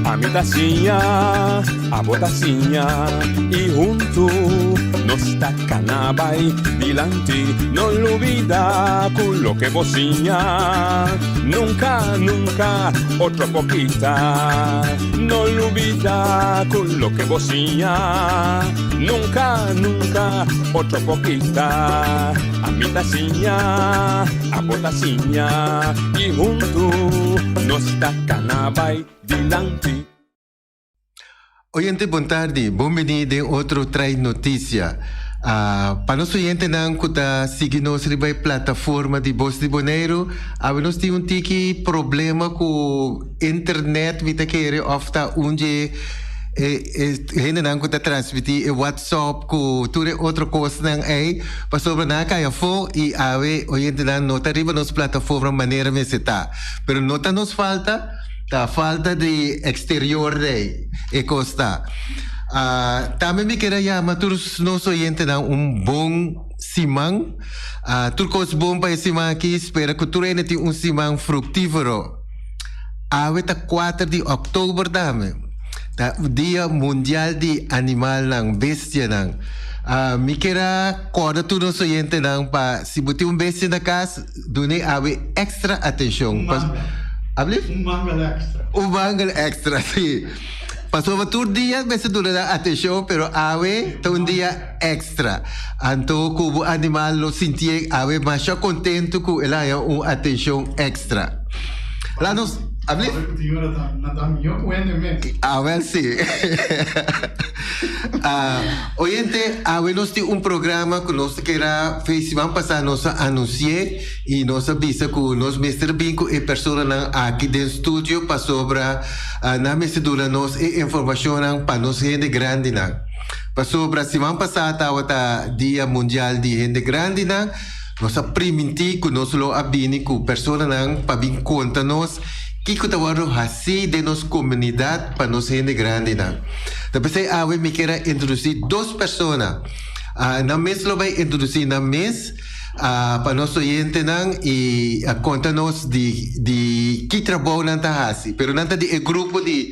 Ami ta siña, abo ta siña y huntu nos ta cana bay dilanti. No lubida cu loke bo siña nunca, nunca otro por kita. No lubida cu loke bo siña nunca, nunca otro por kita. Ami ta siña, abo ta siña y huntu nos ta cana bay dilanti. Oyente bon tardi, bon bini den otro Trai Noticia. Pa nos oyentenan ku ta sigui nos riba e plataforma di Bos di Boneiru, awe nos tin un tiki problema ku internet mi ta kere òf ta un dje e hendenan ku ta transmití e WhatsApp ku tur e otro kosnan ei, pasobra nan a kai afó i awe oyentenan no ta riba nos plataforma manera mester ta. Pero no ta nos falta. Ta falta di exterior rey e cos ta. Tambe mi kier a yama tur nos oyentenan un bon siman. Tur cos bon pa e siman aki. Spera cu tur hende tin un siman fructifero. Awe ta cuater di october tambe. Ta dia mundial di animalnan, bestianan. Mi kier a corda tur nos oyentenan pa si bo tin un bestia na cas, Dun'é awe extra atencion. Un mangel. Un mangel extra. Un mangel extra, sí. Pasobra tur dia mester duna nan atencion, pero awe ta un dia extra. Anto cu bo animal lo sintié awe masha contento cu el a haña un atencion extra. Laat nos. Awe cu tin ora ta nan ta mihó cu hende mes. Awel sí. Oyente, awe nos tin un programa ku nos ta kera fe siman pasá nos a anunsié i nos a bisa ku nos mester bin ku e personanan aki den studio pasobra nan mester duna nos e informashonnan pa nos hende grandinan. Pasobra siman pasá tabata Dia Mundial di Hende Grandinan, nos a primintí ku nos lo a bini ku personanan pa bin konta nos Kiko ta wòrdu hasí den nos komunidat pa nos hende grandinan? Ta p'esei awe mi kier a introdusí dos persona. Nan mes lo bai introdusí nan mes pa nos oyentenan i a konta nos di di ki trabou nan ta hasi. Pero nan ta di e grupo di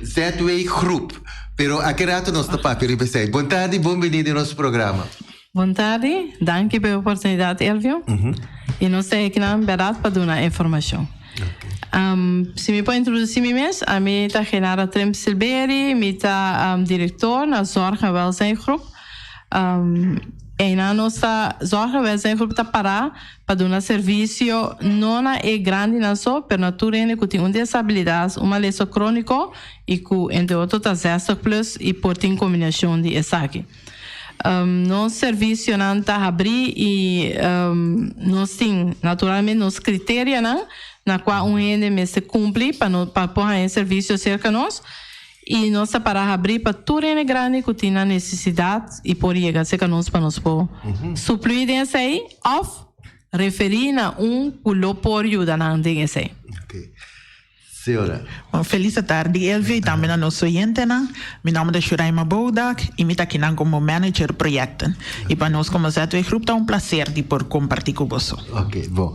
ZW Groep. Pero aki rato nos ta papia riba esei. Bon tardi, bon bini den nos programa. Bon tardi, danki pa e oportunidat Elvio. I nos ta ekinan bèrdat pa duna informashon. Si mi por introdusí mi mes, ami ta Genara Tremp Silberi, mi ta direktor na Zorg en Welzijngroep. Einan nos ta, Zorg en Welzijngroep ta pará pa duna servisio no na e grandinan so, pero na tur hende ku tin un desabilidat, un malesa króniko i ku entre otro ta zestig plus i por tin kombinashon di esaki. Nos servicionan ta habrí i nos tin naturalmente nos criterianan na cua un hende mester cumpli pa no pa por haña servicio cerca nos i nos ta para habrí pa tur hende grandi cu tin nan necesidad i por yega cerca nos pa nos por suplí den esei of referí na un cu lo por yuda nan den esei. Señora. Un felis atardi Elvio y tambe na nos oyentenan. Mi nomber ta Shuraima Boudak y mi ta akinan como manager projecten. Y pa nos como ZW Groep ta un placer di por comparti cu boso. Ok, bon.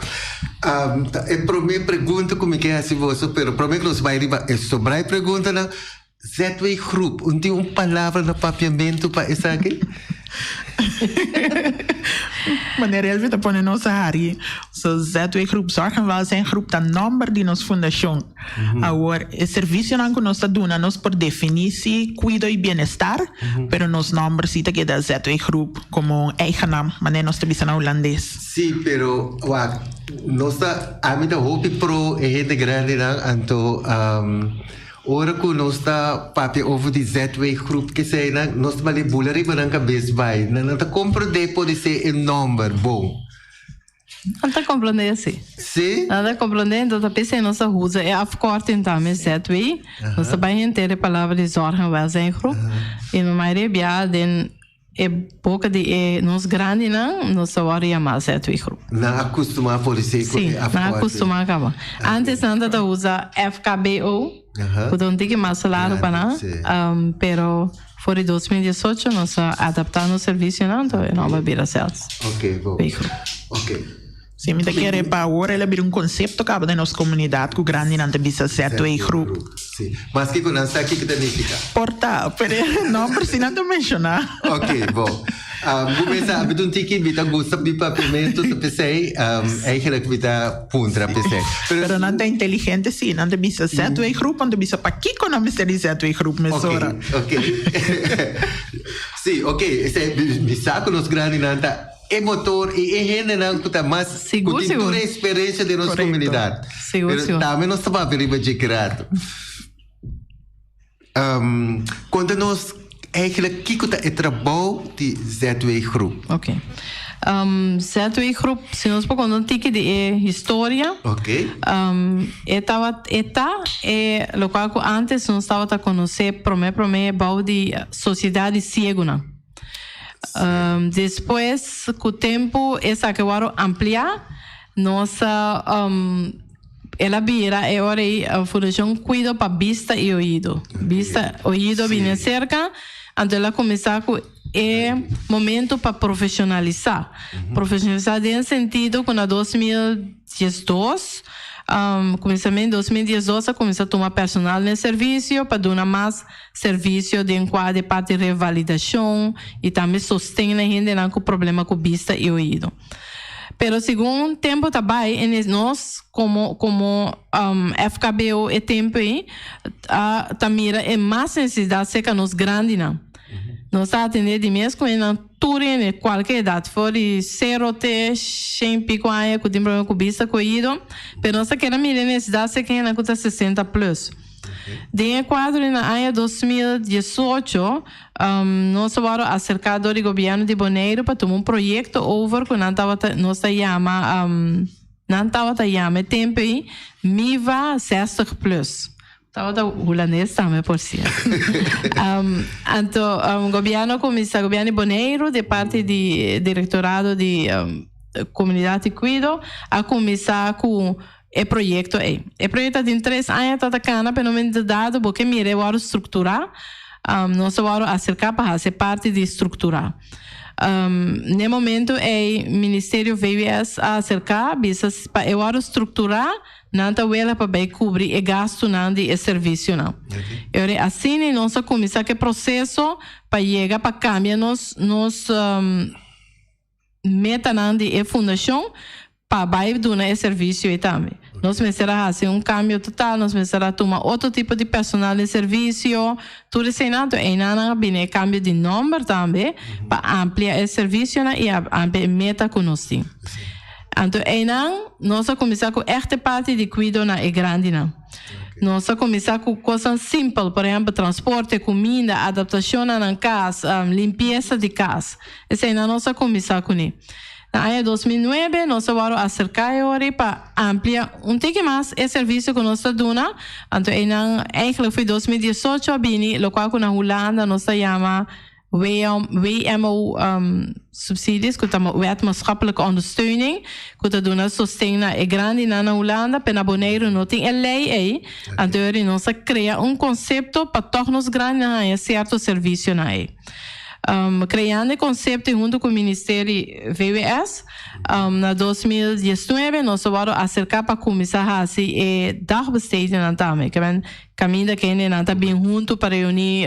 Ta e prome pregunta cu mi ke haci boso, pero prome cu nos bay riba e sobra e preguntanan, ZW Groep, un tin un palabra na papiamentu pa esaki? Meneer Elvio ta pone nos a hari. So ZW Groep, Zorg en Welzijn Groep, ta nomber di nos fundacion. Awor, e servicionan cu nos ta duna nos por defini si cuido y bienestar, pero nos nomber si ta keda ZW Groep como un eigen naam, manera nos ta bisa na Hulandes. Sí, pero wak, nos ta, ami ta hopi pro e hende grandinan, anto Ora ku nos ta papia over di ZW Groep keseinan, nos ta bali bula riba nan kabes bai. Nan no ta komprondé podisé e nòmber bon. Nan ta komprondé si. Si? Nan ta komprondé, enton ta p'esei nos ta usa e afkorting tambe ZW. Nos ta bai henter e palabra di Zorg en Welzijn Groep. I no mayoria bia den E boka di e nos grandinan nos ta wòrdu yamá ZW groep. Nan a kustumá por esei ku e afkorting. Sí, nan a kustumá kaba. Antes nan tabata usa FKBO, ku ta un tiki mas largu pa nan, pero for di 2018 nos a adaptá nos servisionan, anto e nòmber a bira ZW groep. Ok. Sí, mi ta kere pa awor el a bira un konsepto kaba den nos komunidat ku grandinan ta bisa ZW groep. Sí, maske ku nan sa kiko ta nifiká. Por ta, pero e nòmber sí nan ta menshoná. Ok, bon. Bo mester abi un tiki, mi ta gusta mi papiamentu ta p'esei, eigenlijk mi ta puntra p'esei. Pero nan ta inteligente sí, nan ta bisa ZW groep, nan ta bisa pakiko nan mester di ZW groep mesora. Ok, ok. Sí, ok, esei mi sa ku nos grandinan ta. E motor i e hendenan ku ta mas ku tin tur e eksperensia den nos komunidat. Pero tambe nos ta papia riba dje grato. Konta nos eigenlijk kiko ta e trabou di ZW Groep. Ok. ZW Groep, si nos por konta un tiki di e historia. Ok. E tabata, e ta e lokual ku antes nos tabata konosé promé promé bou di Sosiedat di Siegunan. Despues ku tempu esaki wòrdu ampliá, nos a el a bira e ora ei Fundashon Kuido pa Bista i Oido. Bista, oido bini aserka, anto el a kuminsá ku e momentu pa profeshonalisá. Profeshonalisá den sentido ku na 2012, kuminsamentu 2012 a kuminsá tuma personal den servisio pa duna mas Servisio den kua de parti revalidashon i tambe sosten na hendenan ku problema ku bista i oido. Pero segun tempu ta bai e nos komo komo FKBO e tempu ei a ta mira e mas nesesidat serka nos grandinan. Nos ta atendé di mes ku hendenan tur hende kualke edat for di sero te shen piko aña ku tin problema ku bista ku oido pero nos ta keda mira e nesesidat serka hendenan ku ta 60 plus. Den e kuadro di na aña 2018, nos a wòrdu aserká dor di gobièrnu di Boneiru pa tuma un proyekto over ku nan tabata nos ta yama nan tabata yama e tempu ei Miva 60 plus. Tabata hulandes tambe por sierto. Anto gobièrnu a kuminsá, gobièrnu di Boneiru di parti di direktorado di Komunidat i Kuido a kuminsá ku E proyekto ei. E proyekto a tin tres aña ta ta kana, pero no momento dado bo ke mira e wòrdu strukturá. Nos a wòrdu aserká pa hasi e parti di strukturá. N'e momento ei Ministerio VWS a aserká bisa pa e wòrdu strukturá nan ta wela pa bai kubri e gastunan di e servisionan. E ora asina nos a kuminsá ku e proseso pa yega pa kambia nos nos Metanan di e fundashon pa bai duna e servisio ei tambe. Nos mester a hasi un kambio total, nos mester a tuma otro tipo di personal den servisio, tur eseinan. Anto einan nan a bini e kambio di nòmber tambe pa amplia e servisionan i amplia e meta ku nos tin. Anto einan nos a kuminsá ku ègt e parti di kuido na e grandinan. Nos a kuminsá ku kosnan simpel, por ehèmpel transporte, kuminda, adaptashon na nan kas, limpiesa di kas. Eseinan nos a kuminsá kuné. Na aña 2009 nos a wòrdu aserká e ora ei pa amplia un tiki mas e servisio ku nos ta duna. Anto einan eigenlijk for 2018 a bini lokual ku na Hulanda nos ta yama. WMO um, subsidies, ku ta Wet Maatschappelijke Ondersteuning, ku ta duna sosten na e grandinan na Hulanda, pero na Boneiru no tin e lei ei. Anto ori nos a krea un konsepto pa tòg nos grandinan haña sierto servisionan ei. Um, kreando e konsepto i huntu ku Ministerie VWS, um, na 2019 nos a wòrdu aserká pa kuminsá hasi e dagbestedingnan tambe. Ke men Kaminda kendenan ta bin huntu pa reuní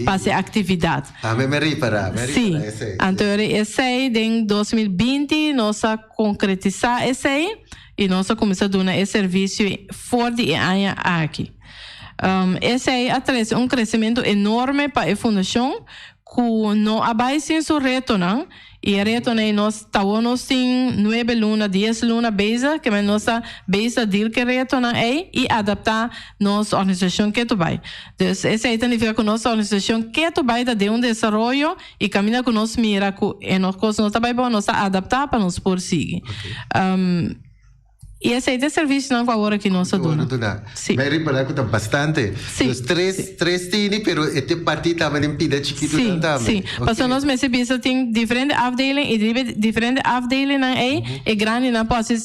pa hasi aktividat. Tambe mi a ripará, mi a ripará esei. Sí, anto esei den 2020 nos a konkretisá esei i nos a kuminsá duna e servisio for di e aña aki. Esei a trese un kresementu enorme pa e fundashon ku no a bai sin su retonan. I e retonan ei nos ta awor nos tin nuebe luna, dies luna bezig, ke men nos ta bezig ta deal ku e retonan ei i adaptá nos organisashon ketu bai. Dus esei ta nifiká ku nos organisashon ketu bai ta den un desaroyo i kaminda ku nos mira ku e nos kos no ta bai bon nos ta adaptá pa nos por sigui. I esei ta e servisionan ku awor aki nos ta duna. Duna. Si. Mi a ripará ku ta bastante. Si. Dus tres, tres tini, pero e te partí tambe den pida chikitunan tambe. Si, si. Pasobra nos mester bisa tin diferente afdeling i riba e diferente afdelingnan ei e grandinan por hasi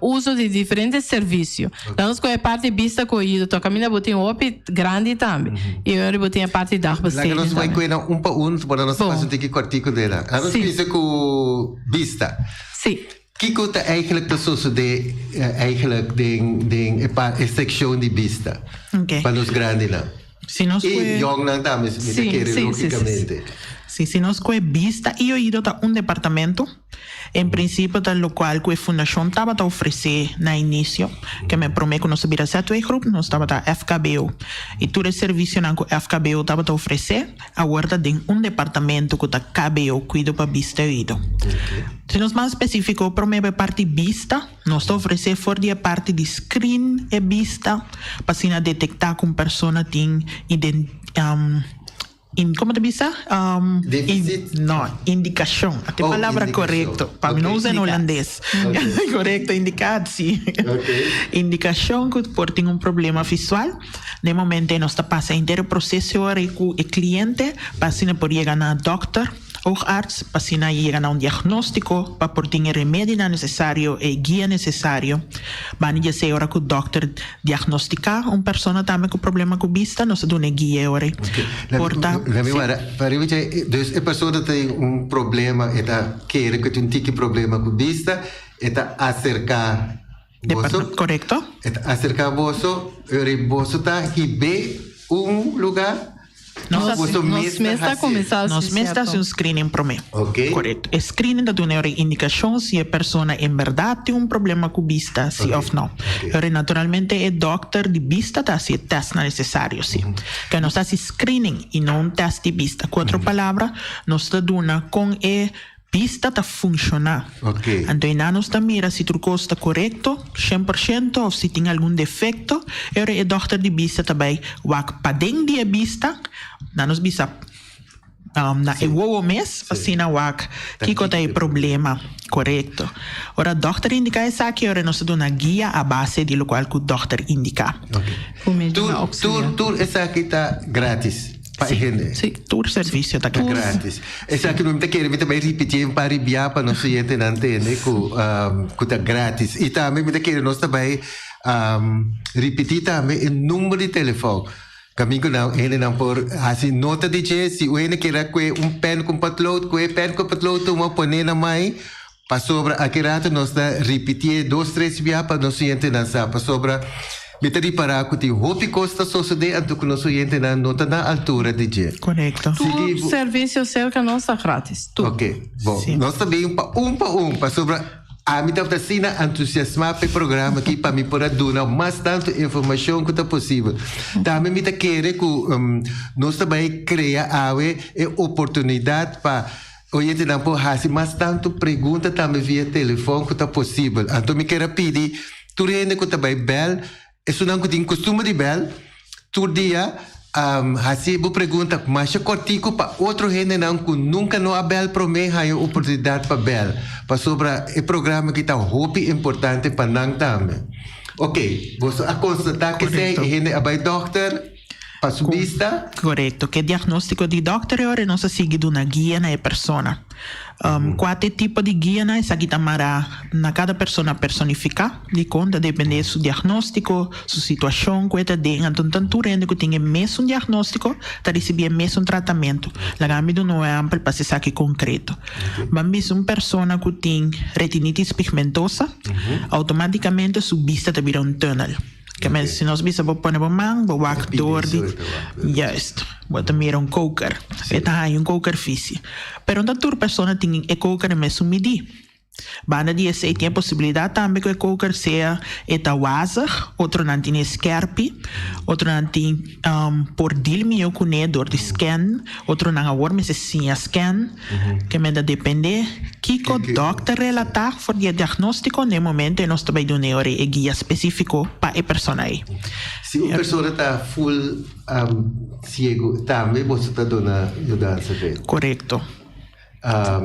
uso di diferente servisio. Dan nos kohe e parti bista ku oido tok. Kaminda bo tin hopi grandi tambe. I ora bo tin e parti dagbesteding Laga nos tambe. bai kuena un pa un, por nos Bon. pasa un tiki kòrtiku den nan. Laga nos Si. bisa ku bista. Si. Kiko ta eigenlijk ta sosodé eigenlijk den den e pa e sekshon di bista Oké. pa nos grandinan? Si nos I kue yòngnan tambe mi ta Sí, kere sí, sí, sí, sí. lógikamente. Sí, si nos kue bista i oido ta un departamento. En prinsipio ta lokual ku e fundashon tabata ofresé na inisio, ke men promé ku nos a bira ZW Groep nos tabata FKBO. I tur e servisionan ku FKBO tabata ofresé awor ta den un departamento ku ta KBO, Kuido pa Bista i Oido. Si nos mas spesífiko, promé pa e parti bista, nos ta ofresé for di e parti di screen e bista pa asina detektá ku un persona tin iden in komo ta bisa? Defisit? No, indikashon. Ata e Oh, palabra indikashon. korekto. Pa mi no Oké. usa en holandes. Korekto, indikatie. Oké. Indikashon ku por tin un problema visual. Den momento ei nos ta pasa henter e proseso ora ku e kliente pa asina por yega na dòkter. Oogarts pa asina yega na un diagnóstiko pa por tin e remedinan nesesario, e guia nesesario. Banda di esei ora ku dòkter diagnostiká un persona tambe ku problema ku bista, nos ta duna e guia e ora ei. Por ta. Lami wara, pa riba dje, dus e persona tin un problema, e ta kere ku e tin un tiki problema ku bista, e ta aserká boso. Korekto. E ta aserká boso, e ora ei boso ta hib'é un lugá. Nos Boso Nos mes mes ta ta hasi. kuminsá Nos hasi, mes ta hasi sierto. un screening promé. Ok. Korekto. E screening ta duna e indikashon si e persona en bèrdat tin un problema ku bista, si Ok. òf no. Ok. Ora naturalmente e dòkter di bista ta hasi e tèstnan nesesario, si. Ke nos ta hasi screening i no un tèst di bista. Ku otro palabra, nos ta duna kon e Bista ta funshoná. Anto einan nos ta mira si tur kos ta korekto, 100%, òf si tin algun defekto. E ora e dòkter di bista ta bai wak paden di e bista, nan nos bisa na e wowo mes, pa asina wak kiko ta e problema. Korekto. Ora dòkter indiká esaki, e ora nos ta duna guia a base di lokual ku dòkter indiká. Tur, tur esaki ta grátis. Pa e hende. Sí, tur servisio ta Ta gratis. gratis. Esaki no mi ta kere, mi ta bai ripitié un par di bia pa nos oyentenan tende ku ku ta gratis. I tambe mi ta kere nos ta bai ripití tambe e number di telefòn. Kaminda ku nan hendenan por hasi nota di dje. Si un hende kere a kue un pèn ku un potlood, kue e pèn ku e potlood tuma pon'é na mai. Pasobra aki rato nos ta ripitié dos tres bia pa nos oyentenan sa, pasobra mi ta ripará ku tin hopi kos ta sosodé anto ku nos oyentenan no ta na altura di dje. Korekto. Tur servisio serka nos ta gratis, tur. Oke, bon, nos ta bin pa un pa un, pasobra ami tabata asina entusiasmá pa e programa aki pa mi por a duna mas tantu informashon ku ta posibel. Tambe mi ta kere ku nos ta bai krea awe e oportunidat pa Oyentenan por hasi mas tantu pregunta tambe via telefòn ku ta posibel. Anto mi kier a pidi tur hende ku ta bai bèl, esunnan ku tin kustumber di bèl tur dia, hasi bo pregunta masha kòrtiku pa otro hendenan ku nunka no a bèl promé haña oportunidat pa bèl. Pasobra e programa aki ta hopi importante pa nan tambe. Oke, boso a konstatá kesei e hende a bai dòkter. Pa su bista? Korekto. Ku e diagnóstiko di dòkter e ora nos a sigui duna guia na e persona. Kua ta e tipo di guianan? Esaki ta mará na kada persona personifiká. Dikon? Ta dependé su diagnóstiko, su situashon ku e ta den. Anto no ta tur hende ku tin e mesun diagnóstiko ta risibí e mesun tratamentu. Laga mi duna un ehèmpel pa esaki konkreto. Ban bisa un persona ku tin retinitis pigmentosa, outomátikamente su bista ta bira un tùnel. Ke men si nos bisa bo pone bo man, bo wak door di, juist, bo ta mira un koker. E ta haña un koker fisi. Pero no ta tur persona tin e koker e mesun midí. Banda di esei tin e posibilidat tambe ku e koker sea e ta wazig, otronan tin e skerpi, otronan tin por deal mihó kuné dor di scan, otronan awor mester siña scan. Ke men ta dependé kiko dòkter relatá for di e diagnóstiko na e momento ei nos ta bai duna e ora ei e guia spesífiko pa e persona ei. Si un persona ta full siegu tambe boso ta duna yudansa p'e? Korekto.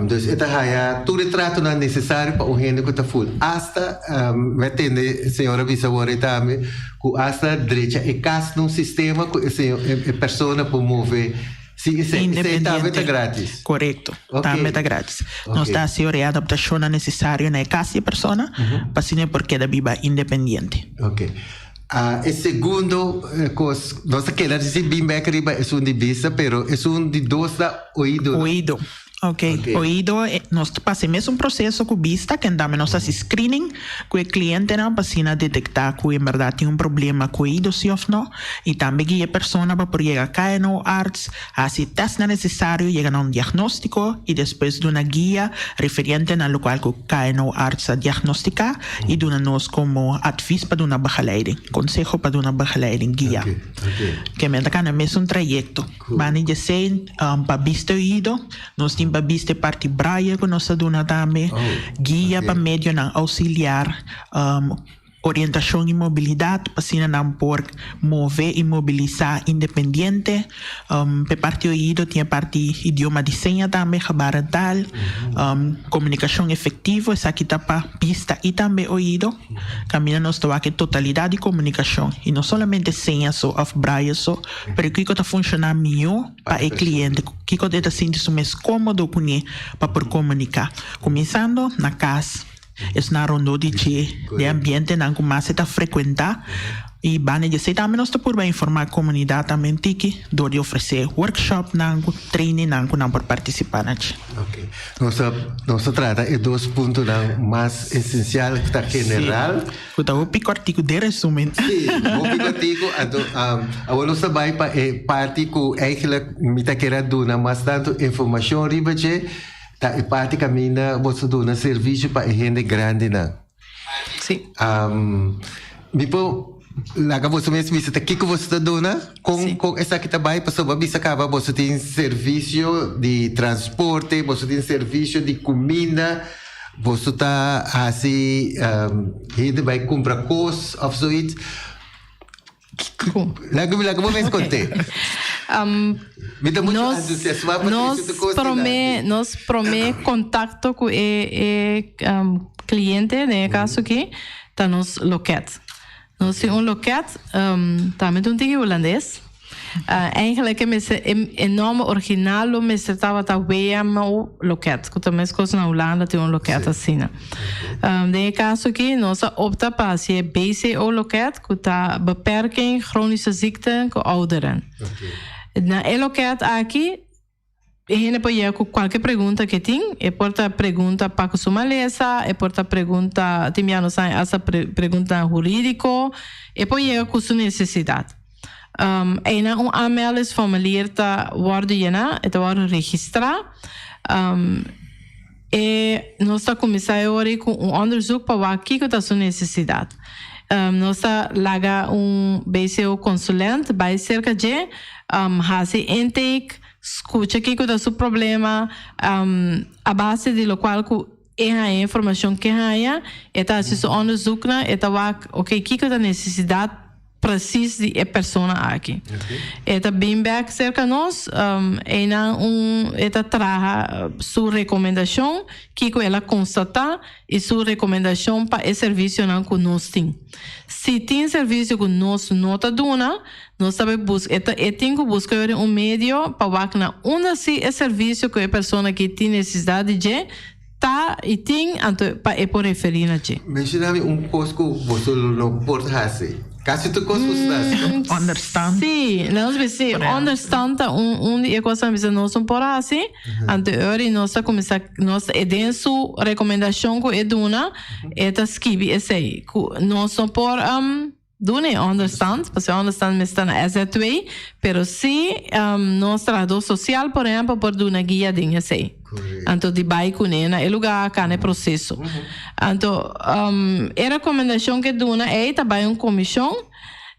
Dus e ta haya tur e tratonan nesesario pa un hende ku ta full. Asta mi a tende señora bisa awor ei tambe ku asta drecha e kas na un sistema ku e señor e persona por move. Si esei esei tambe ta gratis. Korekto, tambe ta gratis. Nos ta hasi ora e adaptashonnan nesesario na e kas di e persona pa asina e por keda biba independiente. Oke. E segundo kos, nos ta keda si bin bek riba esun di bista, pero esun di dos ta oido, no? Oido. Ok, oido, nos ta pasa e mesun proseso ku bista, kende nos hasi screening ku e klientenan pa asina detektá ku en bèrdat tin un problema ku oido si òf no, i tambe guia e persona pa por yega KNO Arts, hasi e tèstnan nesesario, yega na un diagnóstiko i despues duna guia referiente na lokual ku KNO Arts a diagnostiká i duna nos komo advis pa duna begeleiding, konseho pa duna begeleiding, guia. Ke men ta kana mesun trayekto. Banda di esei, pa bista oido, nos tin pa bista e parti braille ku nos ta duna tambe, guia pa medionan ousiliar, orientashon i mobilidat pa asina nan por move i mobilisá independiente. Pa e parti oido tin e parti idioma di seña tambe, gebarentaal, komunikashon efektivo, esaki ta pa bista i tambe oido. Kaminda nos ta wak e totalidat di komunikashon i no solamente seña so òf braille so. Pero kiko ta funshoná mihó pa e kliente? Kiko e ta sinti su mes kómodo kuné pa por komuniká? Kuminsando na kas, esnan rondó di dje, den ambientenan ku mas e ta frekuentá. I banda di esei tambe nos ta purba informá komunidat tambe un tiki dor di ofresé workshopnan ku trainingnan ku nan por partisipá na dje. Oké. Nos ta nos ta trata e dos puntonan mas esensial ku ta general. Ku ta hopi kòrtiku den resumen. Sí, hopi kòrtiku. Anto, awor nos ta bai pa e parti ku eigenlijk mi ta kere a duna mas tantu informashon riba dje, ta e parti kaminda bo ta duna servisio pa e hende grandinan. Sí. Mi por laga boso mes bisa ta kiko boso ta duna, kon kon esaki ta bai, pasobra bo a bisa kaba boso tin servisio di transporte, boso tin servisio di kuminda. Boso ta hasi hende bai kumpra kos òf zoiets? Laga mi laga bo mes kont'é. Mi ta muchu entusiasmá pa trese tur kos dilanti. Nos promé kontakto ku e e kliente den e kaso aki ta nos lokèt. Nos tin un lokèt, tambe ta un tiki hulandes. Eigenlijk e mester, e nòmber original lo mester tabata WMO loket, ku ta meskos na Hulanda tin un loket asina. Den e kaso aki nos a opta pa hasi e BCO loket, ku ta Beperking Chronische Ziekten ku Ouderen. Na e loket aki E hende por yega ku kualke pregunta ke tin. E por ta pregunta pa ku su malesa, e por ta pregunta, tin bia nos haña asta preguntanan hurídiko. E por yega ku su nesesidat. Einan un aanmeldingsformulier ta wòrdu yená, e ta wòrdu registrá. E nos ta kuminsá e ora ei ku un onderzoek pa wak kiko ta su nesesidat. Nos ta laga un BCO konsulent bai serka dje, hasi intake, skucha kiko ta su problema, a base di lokual ku e haña e informashon ke haña, e ta hasi su onderzoeknan, e ta wak, oke, kiko ta nesesidat. precies di e persona aki. E ta bin bek serka nos, einan un e ta traha su rekomendashon, kiko el a konstatá i su rekomendashon pa e servisionan ku nos tin. Si tin servisio ku nos no ta duna, nos ta bai buska, e ta e tin ku buska yori un medio pa wak na unda si e servisio ku e persona aki tin nesesidat di dje ta i tin, anto pa e por referí na dje. Menshoná mi un kos ku boso lo no por hasi. Kasi tur kos boso ta hasi, no? Onderstand. Sí, nos bisa sí, onderstand ta un un di e kosnan bisa nos no por hasi, anto e ora nos ta kuminsá nos e den su rekomendashon ku e duna e ta skibi esei ku nos no por Duna e onderstand, pasobra e onderstand mester ta na SZW, pero si nos trahadó sosial, por ehèmpel, por duna guia den esei. Anto di bai kuné na e lugá kana e proseso. Anto e rekomendashon ku e duna ei ta bai un komishon,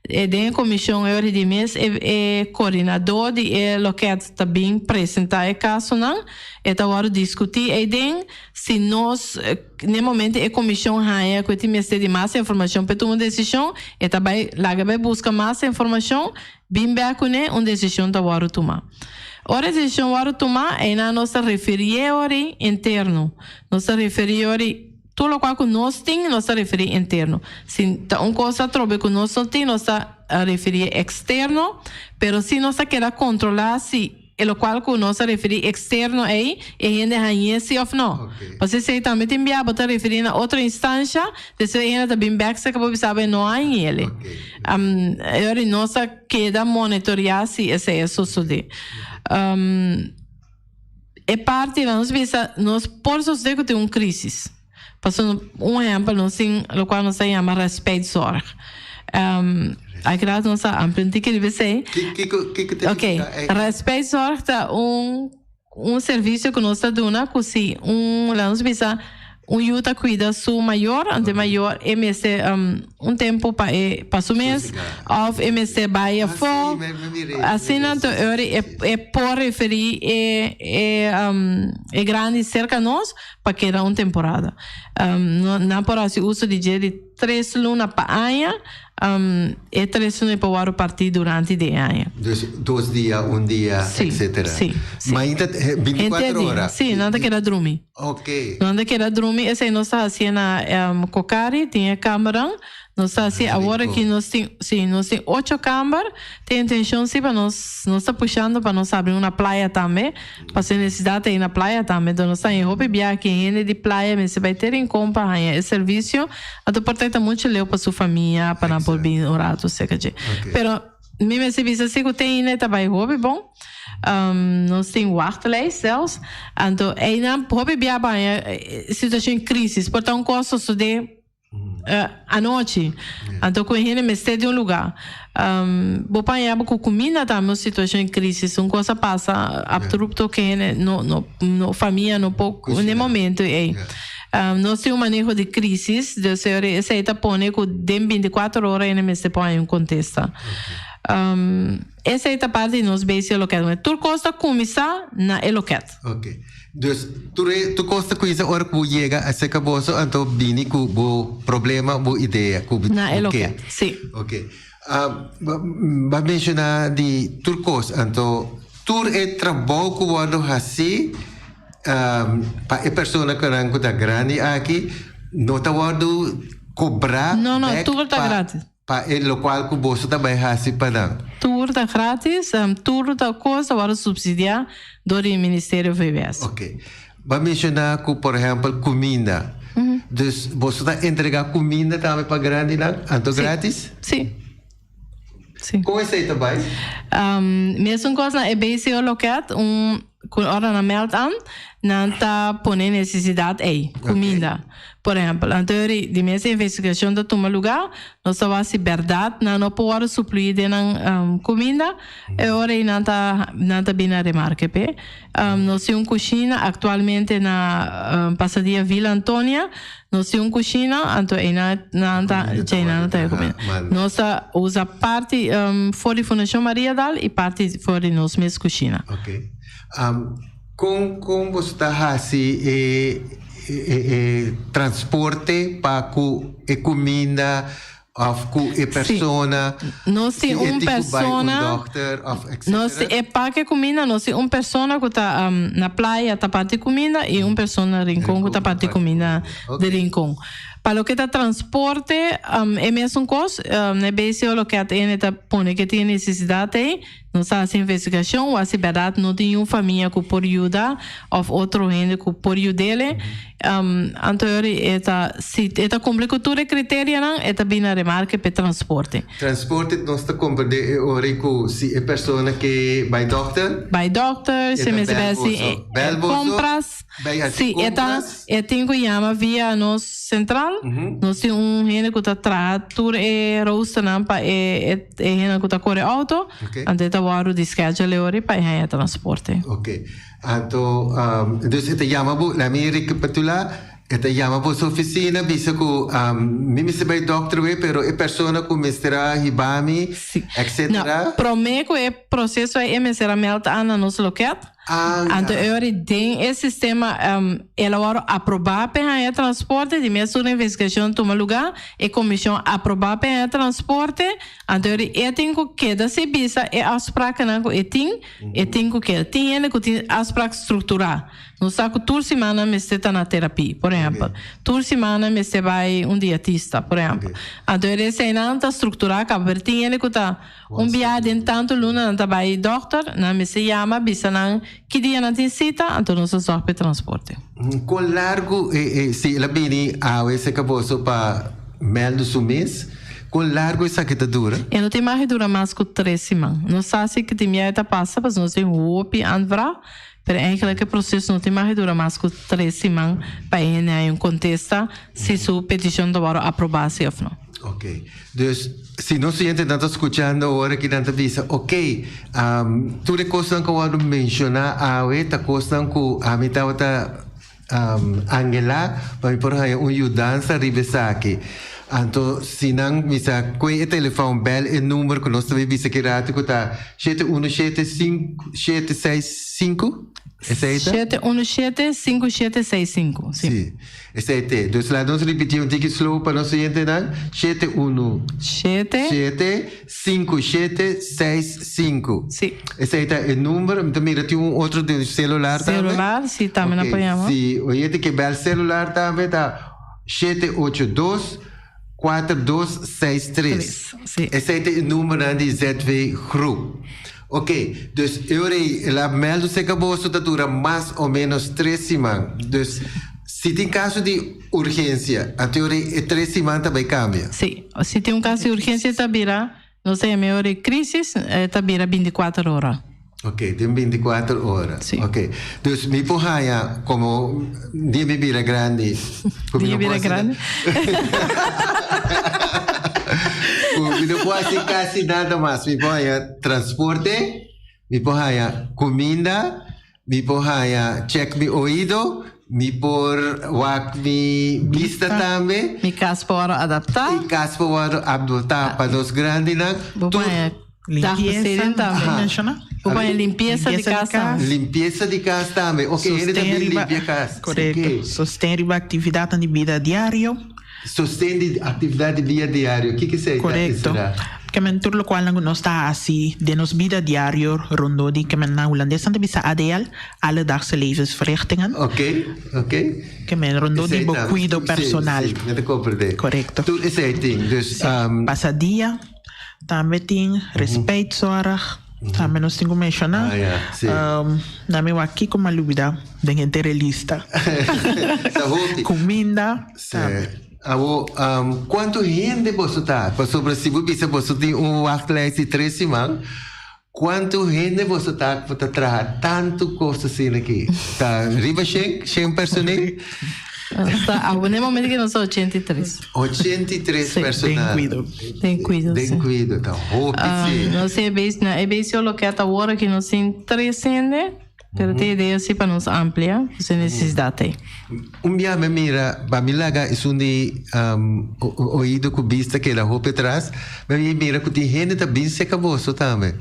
den e komishon e ora di mes e koordinadó di e lokèt ta bin presentá e kasonan, e ta wòrdu diskutí eiden si nos. N'e momento e komishon haña ku e tin mester di mas informashon pa e tuma un desishon, e ta bai laga bai buska mas informashon, bin bèk kuné, un desishon ta wòrdu tumá. Ora e desishon wòrdu tumá, einan nos ta referí e ora ei interno. Nos ta referí e ora ei tur lokual ku nos tin, nos ta referí interno. Si ta un kos atrobe ku nos no tin, nos ta referí e eksterno, pero si nos ta keda kontrolá si. E lokual ku nos a referí eksterno ei, e hende hañ'é si òf no. Pasobra esei tambe tin bia bo ta referí na otro instansha, despues e hende ta bin bèk serka bo bisa bo e no hañ'é. E ora nos a keda monitoriá si esei a sosodé. E partinan nos bisa nos por sosodé ku tin un krísis. Pasobra un ehèmpel nos tin lokual nos ta yama respijtzorg. Aki nos a amplia un tiki riba esei. Kiko kiko ta Ok, respijtzorg ta un un servisio ku nos ta duna ku si un laga nos bisa un yu ta kuida su mayor anto e mayor e mester un tempu pa e pa su mes òf e mester bai afó asina anto e ora e por referí e e e grandi serka nos pa keda un temporada. Nan por hasi uso di dje di tres luna pa aña, e tres luna e por wòrdu partí durante di e aña. Dus dos dia, un dia, etcetera. Sí, sí. Mainta bintikuater ora. Sí, nan ta keda drumi. Ok. Nan ta keda drumi, esei nos ta hasié na Cocari, tin e kamernan. Nos ta hasi awor aki nos tin, sí, nos tin ocho kamber. Tin intencion sí pa nos, nos ta pushando pa nos abri una playa tambe, pasobra e necesidad ta ei na playa tambe. Enton nos ta haña hopi biaha ki hende di playa mester bai te Rincon pa haña e servicio, anto por ta e ta mucho leu pa su famia pa nan por bin un rato cerca dje. Pero mi mester bisa si cu te ainda e ta bai hopi bon. Nos tin wachtlijst zelfs. Anto einan hopi biaha pa haña situacion crisis, por ta un cos sosode. Anochi. Anto ku e hende mester di un lugá. Bo paña bo ku kuminda tambe un situashon di krisis. Un kos a pasa abrupto ku e hende no no no famia no por n'e momento ei. Nos tin un maneho di krisis, dus esei ta pone ku den bintikuater ora hende mester por haña un kontesta. Esei ta parti di nos basic loket. Tur kos ta kuminsá na e loket. Ok. Dus tur e tur kos ta kuinsa ora ku bo yega aserka boso anto bini ku bo problema, bo idea ku bo Na e ke. loket, si. Ok. Bo a menshoná di tur kos anto tur e trabou ku wòrdu hasí pa e persona ku nan ku ta grandi aki no ta wòrdu kobrá No, no, bèk tur ta pa gratis. Pa e lokual ku boso ta bai hasi pa nan. Tur ta gratis, tur ta kos ta wòrdu supsidiá dor di Ministerio VWS. Ok. Bo a menshoná ku por ehèmpel kuminda. Dus boso ta entregá kuminda tambe pa grandinan, anto gratis? Sí. Sí. Kon esei ta bai? Mesun kos na e BCO loket, un Ku ora nan meld an, nan ta pone nesesidat ei, kuminda. Por ehèmpel, anto di di mes investigashon ta tuma lugá, nos ta wak si bèrdat nan no por wòrdu suplí den nan kuminda, e ora ei nan ta nan ta bini na remarke p'e. Nos tin un kushina aktualmente na Pasadia Villa Antonia, nos tin un kushina, anto einan nan ta djei nan ta kuminda. Nos ta usa parti for di Fundashon Mariadal i parti for di nos mes kushina. Ok. Kon kon boso ta hasi e e transporte pa ku e kuminda? Of ku e persona, Nos si tin e un tin ku bai un persona, dòkter of nos etcetera. e pake kuminda, nos tin un persona ku ta na playa ta parti kuminda i un persona na Rincon ku ta parti kuminda di Rincon. Pa loke ta transporte, e mesun kos, na e BCO loke ATN ta pone ke tin e nesesidat ei, Nos a hasi investigashon wak si bèrdat no tin un famia ku por yuda òf otro hende ku por yud'ele. Anto yori e ta si e ta kumpli ku tur e kriterianan e ta bini na remarke p'e transporte. Transporte nos ta komprendé e ora ei ku si e persona ke bai dòkter. Bai dòkter, E si ta mester bèl bai hasi boso. Bèl boso. kompras. Bai hasi Si, e ta kompras. e tin ku yama via nos sentral. Nos tin un hende ku ta traha tur e roosternan pa e e hende ku ta kore outo. Ok. Anto e ta wòrdu di schedule e ora pa e haña transporte. Ok. Anto, dus e ta yama bo, laat mi rekapitulá, e ta yama boso ofisina bisa ku mi mester bai dòkter wei pero e persona ku mester a hiba mi, etcetera. No, promé ku e proseso ei e mester a mèld aan na nos lokèt. Anto e ora den e sistema el a wòrdu aprobá p'e haña transporte, di mes tur investigashon tuma lugá, e komishon aprobá p'e haña transporte, anto e ora e tin ku keda si bisa e afsprakennan ku e tin, e tin ku keda. Tin hende ku tin afsprak strukturá. Nos sa ku tur siman nan mester ta na terapi, por ehèmpel. Tur siman nan mester bai un dietista, por ehèmpel. Anto e ora eseinan ta strukturá kaba, pero tin hende ku ta. Un biaha den tantu luna nan ta bai dòkter, nan mester yama bisa nan ki dia nan tin sita, anto nos ta sòg p'e transporte. Kon largu e e si el a bini awe serka boso pa mèldu su mes, kon largu esaki ta dura? E no tin mag di dura mas ku tres siman. Nos sa si ki tin biaha e ta pasa pasobra nos tin hopi aanvraag, pero eigenlijk e proseso no tin mag di dura mas ku tres siman pa e hende haña un kontesta si su petishon ta wòrdu aprobá si òf no. Ok. Dus, si nos oyentenan ta skuchando ora ki nan ta bisa, ok, tur e kosnan ku a wòrdu menshoná awe ta kosnan ku ami tabata angelá pa mi por haña un yudansa riba esaki. Anto, si nan bisa kue e telefòn, bèl e number ku nos ta bay bisa ki ratu ku ta shete unu shete sinku shete seis sinku, esei ta? 717 5765, si. Si. Esei te. Dus laat nos ripití un tiki slow pa nos oyentenan. Shete unu. Shete. Shete, sinku shete, seis sinku. Si. Esei ta e number. Mi ta mira tin un otro den celular tambe. Celular, si, tambe nan por yama. Ok, si oyente ke bel celular tambe ta shete ocho dos, kuater dos, seis tres. Tres, si. Esei ta e numbernan di ZV Groep. Ok, dus e ora ei el a mèldu serka boso ta dura mas o ménos tres siman. Dus si tin kaso di urgensia, anto e ora ei e tres siman ta bai kambia. Sí, si tin un kaso di urgensia ta bira, nos ta yama e ora ei krisis, e ta bira bintikuater ora. Ok, den bintikuater ora. Sí. Ok, dus mi por haña komo dia mi bira grandi, ku mi Dia no por bira hasi grandi. ku mi no por hasi kasi nada mas, mi por haña. Transporte, mi por haña kuminda, mi por haña check mi oido, mi por wak mi bista tambe. Mi kas por wòrdu adaptá. Mi kas por wòrdu adoptá pa nos grandinan. Bo por haña dagbesteding tambe. Bo por haña limpiesa di kas tambe. Limpiesa di kas tambe. Ok, hende ta bin limpia kas. Korekto. Sosten riba aktividatnan di bida diario. Sosten di aktividat di bida diario, kiko esei ta Korekto. enserá? Kemen tur lokualnan ku nos ta hasi den nos bida diario rondó di kemen na hulandes nan ta bisa ADL, Alledaagse Levensverrichtingen. Ok, ok. Kemen rondó di Esei bo ta, kuido sí, personal. sí, mi ta komprendé. Korekto. Tur esei tin, dus. Sí. Pasadia tambe tin, respijtzorg tambe nos tin ku menshoná. Ah, ya, sí. Na mi wak kiko mi a lubidá den henter e lista. Ta hopi. Kuminda. Sí. Awo, kuantu hende boso ta? Pasobra si bo bisa boso tin un wachtlijst di tres siman, kuantu hende boso ta ku ta traha tantu kos asina aki? Ta riba shen, shen personeel? Ta, awo na e momento aki nos ta 83. 83 Sí. personal. Den kuido. Den kuido, Den sí. kuido, ta hopi sí. Nos e beis, na e beis yo loke ta awor aki nos tin tres hende. Pero tin idea si pa nos amplia su necesidad ei. Un bia mi mira, pa mi laga esun di oido ku bista keda hopi atras, mi mira ku tin hende ta bin seka boso tambe.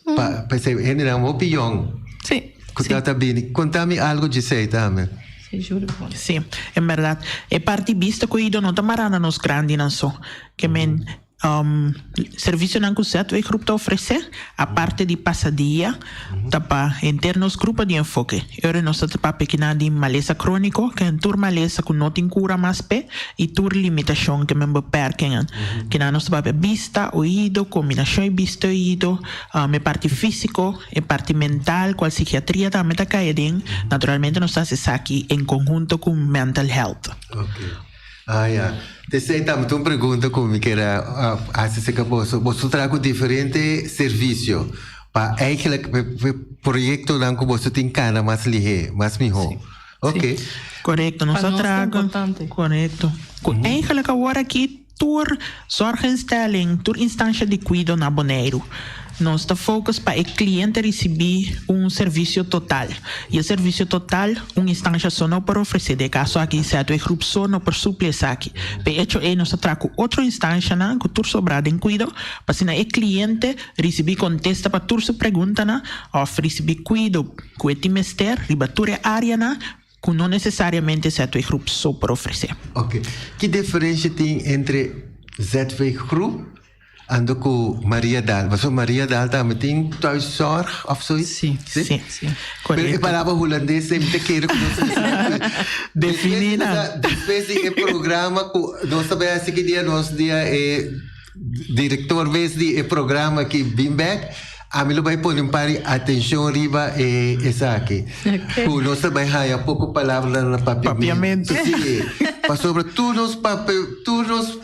Pa pa esei hendenan hopi yong. Sí. Ku ta ta bini. Konta mi algo djesei tambe. Sí, juro por. Sí, en berdad. E parti bista ku oido no ta mará na nos grandinan so. Ke men. Um, servicionan cu ZW Groep ta ofrece, aparte di pasadia, ta pa henter nos grupo di enfoke. E ora nos ta papia kinan di malesa cronico, ke tur malesa cu no tin cura mas p'e, y tur limitacion ke men beperkingen. Kinan nos ta papia bista, oido, combinacion di bista y oido, um, e parti fisico, e parti mental, cual psiquiatria tambe ta cay aden. Naturalmente nos ta haci esaki en conhunto cu mental health. Okay. Ah ya. T'esei tambe ta un pregunta ku mi kier a hasi aserka boso. Boso traha ku diferente servisio pa eigenlijk e proyektonan ku boso tin kana mas lihé, mas mihó. Oké. Korekto. Nos a traha ku, korekto. Ku eigenlijk awor aki tur zorginstelling, tur instansha di kuido na Boneiru. Nos ta focus pa e cliente ricibi un servicio total. Y e servicio total un instancia so no por ofrece. Den e caso aki ZW Groep so no por supli esaki. P'e hecho ey nos ta traha cu otro instancianan cu tur sobra den cuido pa asina e cliente ricibi contesta pa tur su preguntanan of ricibi cuido cu e tin mester riba tur e areanan cu no necesariamente ZW Groep so por ofrece. Ok. Ki diferencia tin entre ZW Groep Ando ku Maria Daal. Pasobra Maria Daal tambe tin thuiszorg of zoiets? Sí, sí, sí. Pero e palabra hulandes ei mi ta kere ku nos Definí nan. Despues di e programa ku nos ta bai hasi ki dia nos dia e direktor mes di e programa aki bin bek, ami lo bai pone un par di atenshon riba e esaki. Ku nos ta bai haña poko palabranan na papiamentu. Sí, pasobra tur nos papia, tur nos.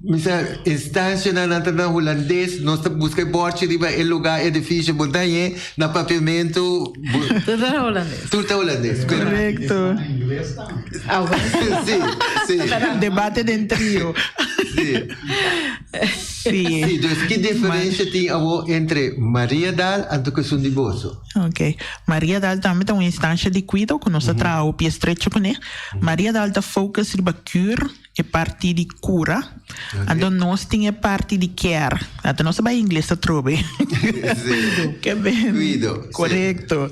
Mi sa instancianan nan ta na hulandes, nos ta busca e borchi riba e lugar, edificio, bo ta hañ'é na papiamento. Tur ta na hulandes. Tur ta hulandes. Correcto. Sí, sí. Debate den trio. Sí. Sí. Sí, dus ki diferencia tin awor entre Mariadal anto ku esun di boso? Ok. Mariadal tambe ta un instancia di cuido ku nos ta traha hopi estrecho kuné. Mariadal ta focus riba cure. E parti di cura. Anto nos tin e parti di care. Anto nos ta bai ingles atrobe. Ke ben. Cuido. Correcto.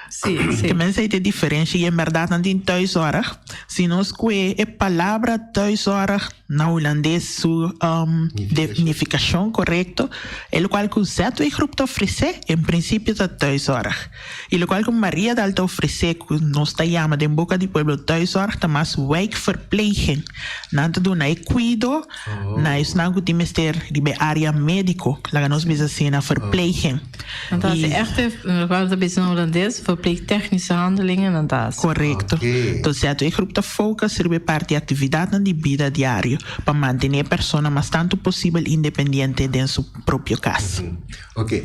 Sí, sí. Ke men esei ta e diferencia y en berdad nan tin thuiszorg. Si nos kue e palabra thuiszorg na hulandes su nificacion correcto, e locual cu ZW Groep ta ofrece en principio ta thuiszorg. Y locual cu Mariadal ta ofrece cu nos ta yama den boca di pueblo thuiszorg ta mas wijkverpleging. Nan ta duna e cuido na esnan cu tin mester riba e area medico, laga nos bisa asina, verpleging. Nan ta haci echte, locual ta bisa na Holandes, verpleegtechnische handelingen nan ta haci. Correcto. Entonces ya tur e groep ta focus riba e parti actividadnan di bida diario pa mantene e persona mas tanto posibel independiente den su propio cas. Ok.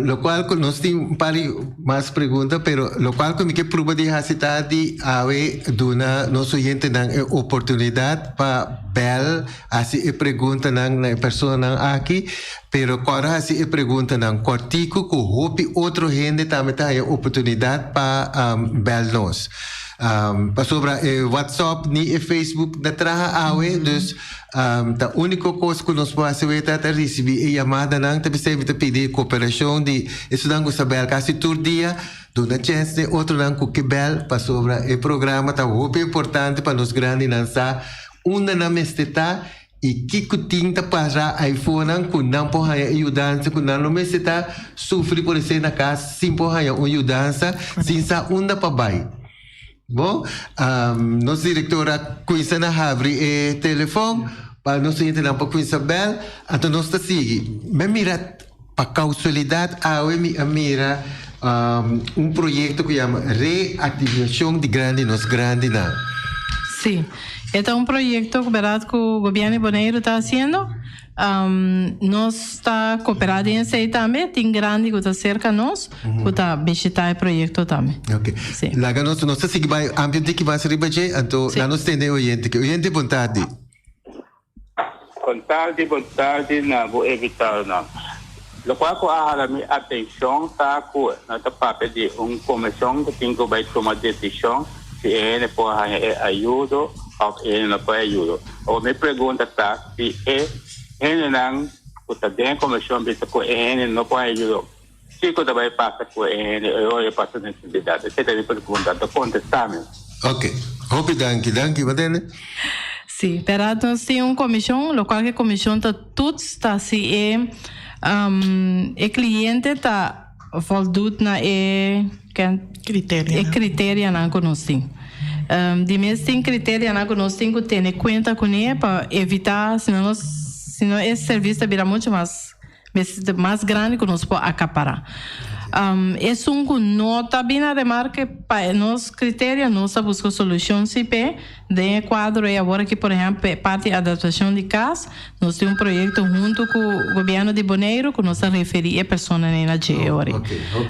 Locual cu nos tin un par di mas pregunta, pero locual cu mi ke prueba di haci ta di awe duna nos oyentenan e oportunidad pa bel haci e preguntanan na e personanan aki, pero kòrda haci e preguntanan kòrtiku cu hopi otro hende tambe ta haya oportunidad pa bel nos. Pasobra e WhatsApp ni e Facebook na traha awe, dus Ta úniko kos ku nos por hasi wei ta ta risibí e yamadanan. Ta p'esei mi ta pidi e koperashon di esunnan ku sa bèl kasi tur dia, duna chèns den otronan ku ke bèl, pasobra e programa ta hopi importante pa nos grandinan sa unda nan mester ta i kiko tin ta pasa aifonan ku nan por haña e yudansa ku nan no mester ta sufri por esei na kas sin por haña un yudansa, sin sa unda pa bai. Bon, nos director a cuinsa na habri e telefon pa nos oyentenan por cuinsa bel, anto nos ta sigui. Mi a mira, pa causualidad awe mi a mira un proyecto cu yama Reactivacion di Grandi Nos Grandinan. Sí, e ta un proyecto cu berdad cu Gobierno di Boneiru ta haciendo. Nos ta cooperá den esei tambe. Tin grandi cu ta cerca nos cu ta bishita e proyecto tambe. Ok. Sí. Laga nos, nos ta sigui bai ampio un tiki mas riba dje, anto Sí. laga nos tende e oyente aki. Oyente, bon tardi. Bon tardi, bon tardi na bo invitadonan. Locual cu a hala mi atencion ta cu nan ta papia di un comision cu tin cu bai tuma decision si e hende por haña e ayudo of e hende no por haña ayudo. Awor mi pregunta ta si e hendenan cu ta den e comision bisa cu e hende no por haña ayudo, kico ta bai pasa cu e hende e ora e pasa necesidad? Esey ta mi pregunta. Anto contesta mi. Ok. Hopi danki. Danki. Bo tende? Sí, bèrdat nos tin un komishon, lokual ku e komishon ta toets ta si e e kliente ta voldoet na e e kriterianan ku nos tin. Di mes tin kriterianan ku nos tin ku tene kuenta kuné pa evitá, si no nos si no e servis ta bira muchu mas Mester ta mas grandi ku nos por akapará. Esun ku no ta bini a remarke pa nos kriterio, nos ta buska solushon si p'e. Den e kuadro ei awor aki, por ehèmpel, p'e parti adaptashon di kas, nos tin un proyekto huntu ku gobièrnu di Boneiru ku nos ta referí e personanan ei na dje e ora ei.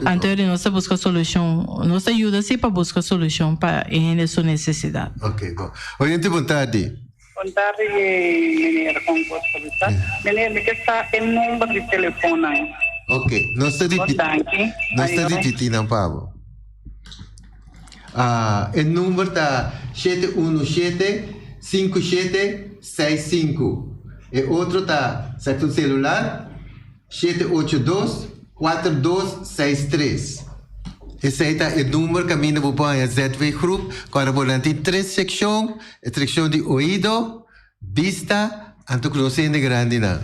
Anto ora nos ta buska solushon, nos ta yuda si pa buska solushon pa e hende su nesesidat. Oké, bon. Oyente, bon tardi. Bon tardi meneer con gusto bisa. Meneer mi ke sa e number di telefonnan. Ok, nos ta Bon danki. Nos ta ripiti nan pa bo. Ah, e number ta shete uno shete sinku shete seis sinku. E otro ta sektor celular Shete ocho dos, kuater dos, seis tres. Esei ta e number kaminda bo por haña ZW Groep. Kòrda bo nan tin tres sekshon, e sekshon di oido, bista, anto ku nos hende grandinan.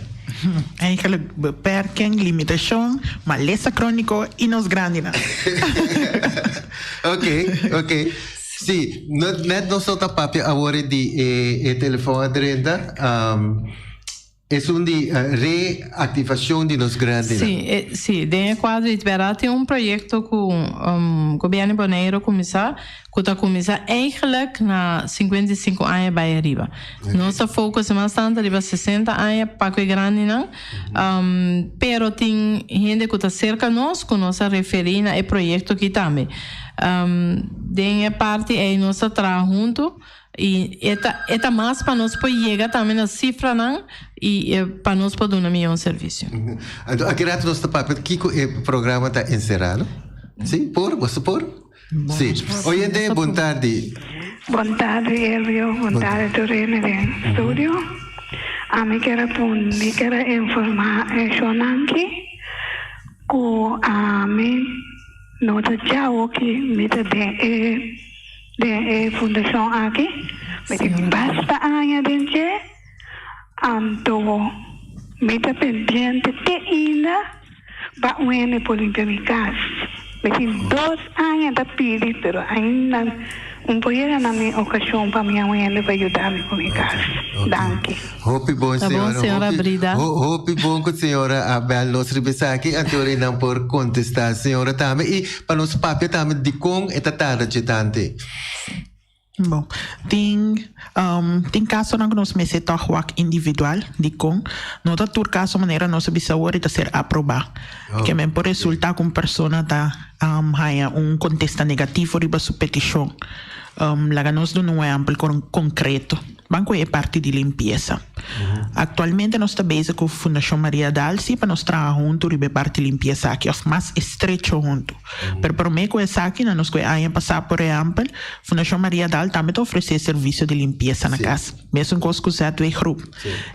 Eigenlijk beperking, limitashon, malesa króniko i nos grandinan. Oké, oké. Sí, net nos lo ta papia awor di e telefòn a drenta. Esun di reactivacion di nos grandinan. Sí, e, sí, den e cuadro di berdad tin un proyecto cu Gobierno di Bonaire a cuminsa, cu ta cuminsa eigenlijk na 55 aña bay ariba. Nos ta focus mas tanto riba 60 aña pa cu e grandinan, pero tin hende cu ta cerca nos cu nos a referi na e proyecto aki tambe. Den e parti ey nos ta traha hunto. I e ta e ta mas pa nos por yega tambe na sifranan i pa nos por duna mihó servisio. Anto aki rato nos ta papia kiko e programa ta enserá, no? Si? Por? Boso por? Si. Oyente, bon tardi. Bon tardi Elvio, bon tardi tur hende den studio. Ami kier a pun, mi kier a informa e shownan aki ku ami no ta djawoki, mi ta den e. Den e fundashon aki mi tin basta aña den dje, anto mi ta pendiente te inda pa un hende por limpia mi kas. Mi tin dos aña ta pidi pero ainda un por yega na mi okashon pa mi a un hende pa yuda mi ku mi kas. Danki. Hopi bon Ta bon, señora. señora Hopi, Brida. ho, hopi bon ku señora a bel nos riba esaki. Anto ora nan por kontestá señora tambe. I pa nos papia tambe dikon e ta tarda dje tante. Bon, tin, um, tin kasonan ku nos mester tòg wak individual. Dikon? No ta tur kaso manera nos a bisa awor e ta ser aprobá. Oh, Ke men por resultá ku un persona ta, um, haña un kontesta negativo riba su petishon. Um, laga nos duna un ehèmpel konkreto. Ban ku e parti di limpiesa. Aktualmente nos ta bezig ku Fundashon Maria Dalsi pa nos traha huntu riba e parti limpiesa aki òf mas estrecho huntu. Pero promé ku esaki na nos ku e aña pasá por ehèmpel, Fundashon Maria Dal tambe ta ofresé servisio di limpiesa na kas. Mesun kos ku ZW Groep.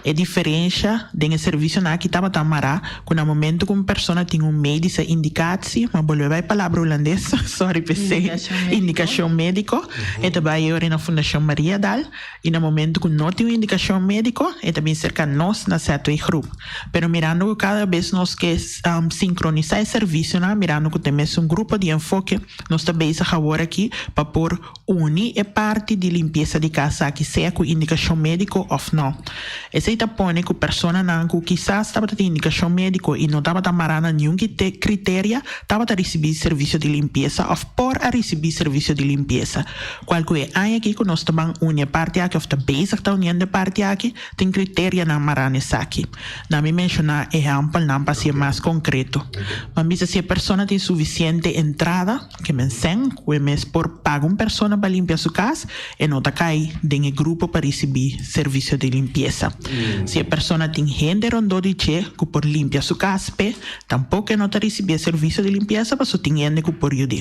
E diferensha den e servisionan aki tabata mará ku na momento ku un persona tin un medische indicatie, m'a bolbe bai palabra hulandes, sorry p'esei, indikashon médiko, e ta bai ora na Fundashon Mariadal i na momento ku no tin un indikashon médiko e ta bin serka nos na ZW Groep. Pero mirando ku kada bes nos ke sinkronisá e servisionan, mirando ku ta e mesun grupo di enfoke, nos ta bezig awor aki pa por Uni e parti di limpiesa di kas aki sea ku indikashon médiko òf nò. Esei ta pone ku personanan ku kisas tabata tin indikashon médiko i no tabata mará na niun kriteria tabata risibí servisio di limpiesa òf por a risibí servisio di limpiesa. Kual ku e aña aki ku nos ta ban uni e parti aki òf ta bezig ta uniendo e parti aki, tin kriterianan mará na esaki. Na mi menshoná ehèmpelnan pa hasié mas konkreto. Ban bisa si e persona tin sufisiente entrada. Ke men sen ku e mes por paga un persona pa limpia su kas, e no ta kai den e grupo pa risibí servisio di limpiesa. Si e persona tin hende rondó di dje ku por limpia su kas p'e, tampoko e no ta risibí e servisio di limpiesa paso tin hende ku por yud'é.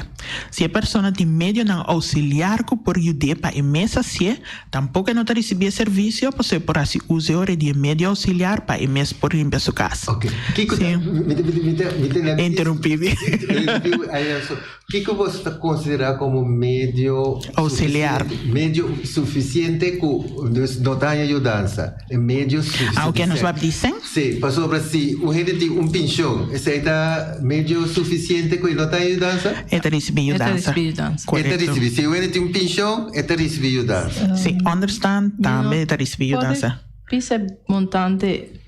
Si e persona tin medionan ousiliar ku por yud'é pa e mes hasié, tampoko e no ta. risibí e servisio pasobra e por hasi uso e ora di e medio ousiliar pa e mes por limpia su kas. Kiko ta, mi ta, mi ta, mi ta, Interrumpí mi. Interrumpí mi, ay, so, kiko boso ta konsiderá komo medio Ousiliar. sufisiente, medio sufisiente ku dus no ta haña yudansa, e medio sufisiente. Aunke nos wak disen. Sí, pasobra si un hende tin un penshon, esei ta medio sufisiente ku e no ta haña yudansa? E ta risibí E ta yudansa. risibí yudansa. E ta Korekto. risibí. Si un hende tin un penshon, e ta risibí yudansa. Sí, onderstand tambe e ta risibí yudansa. Pisa e montante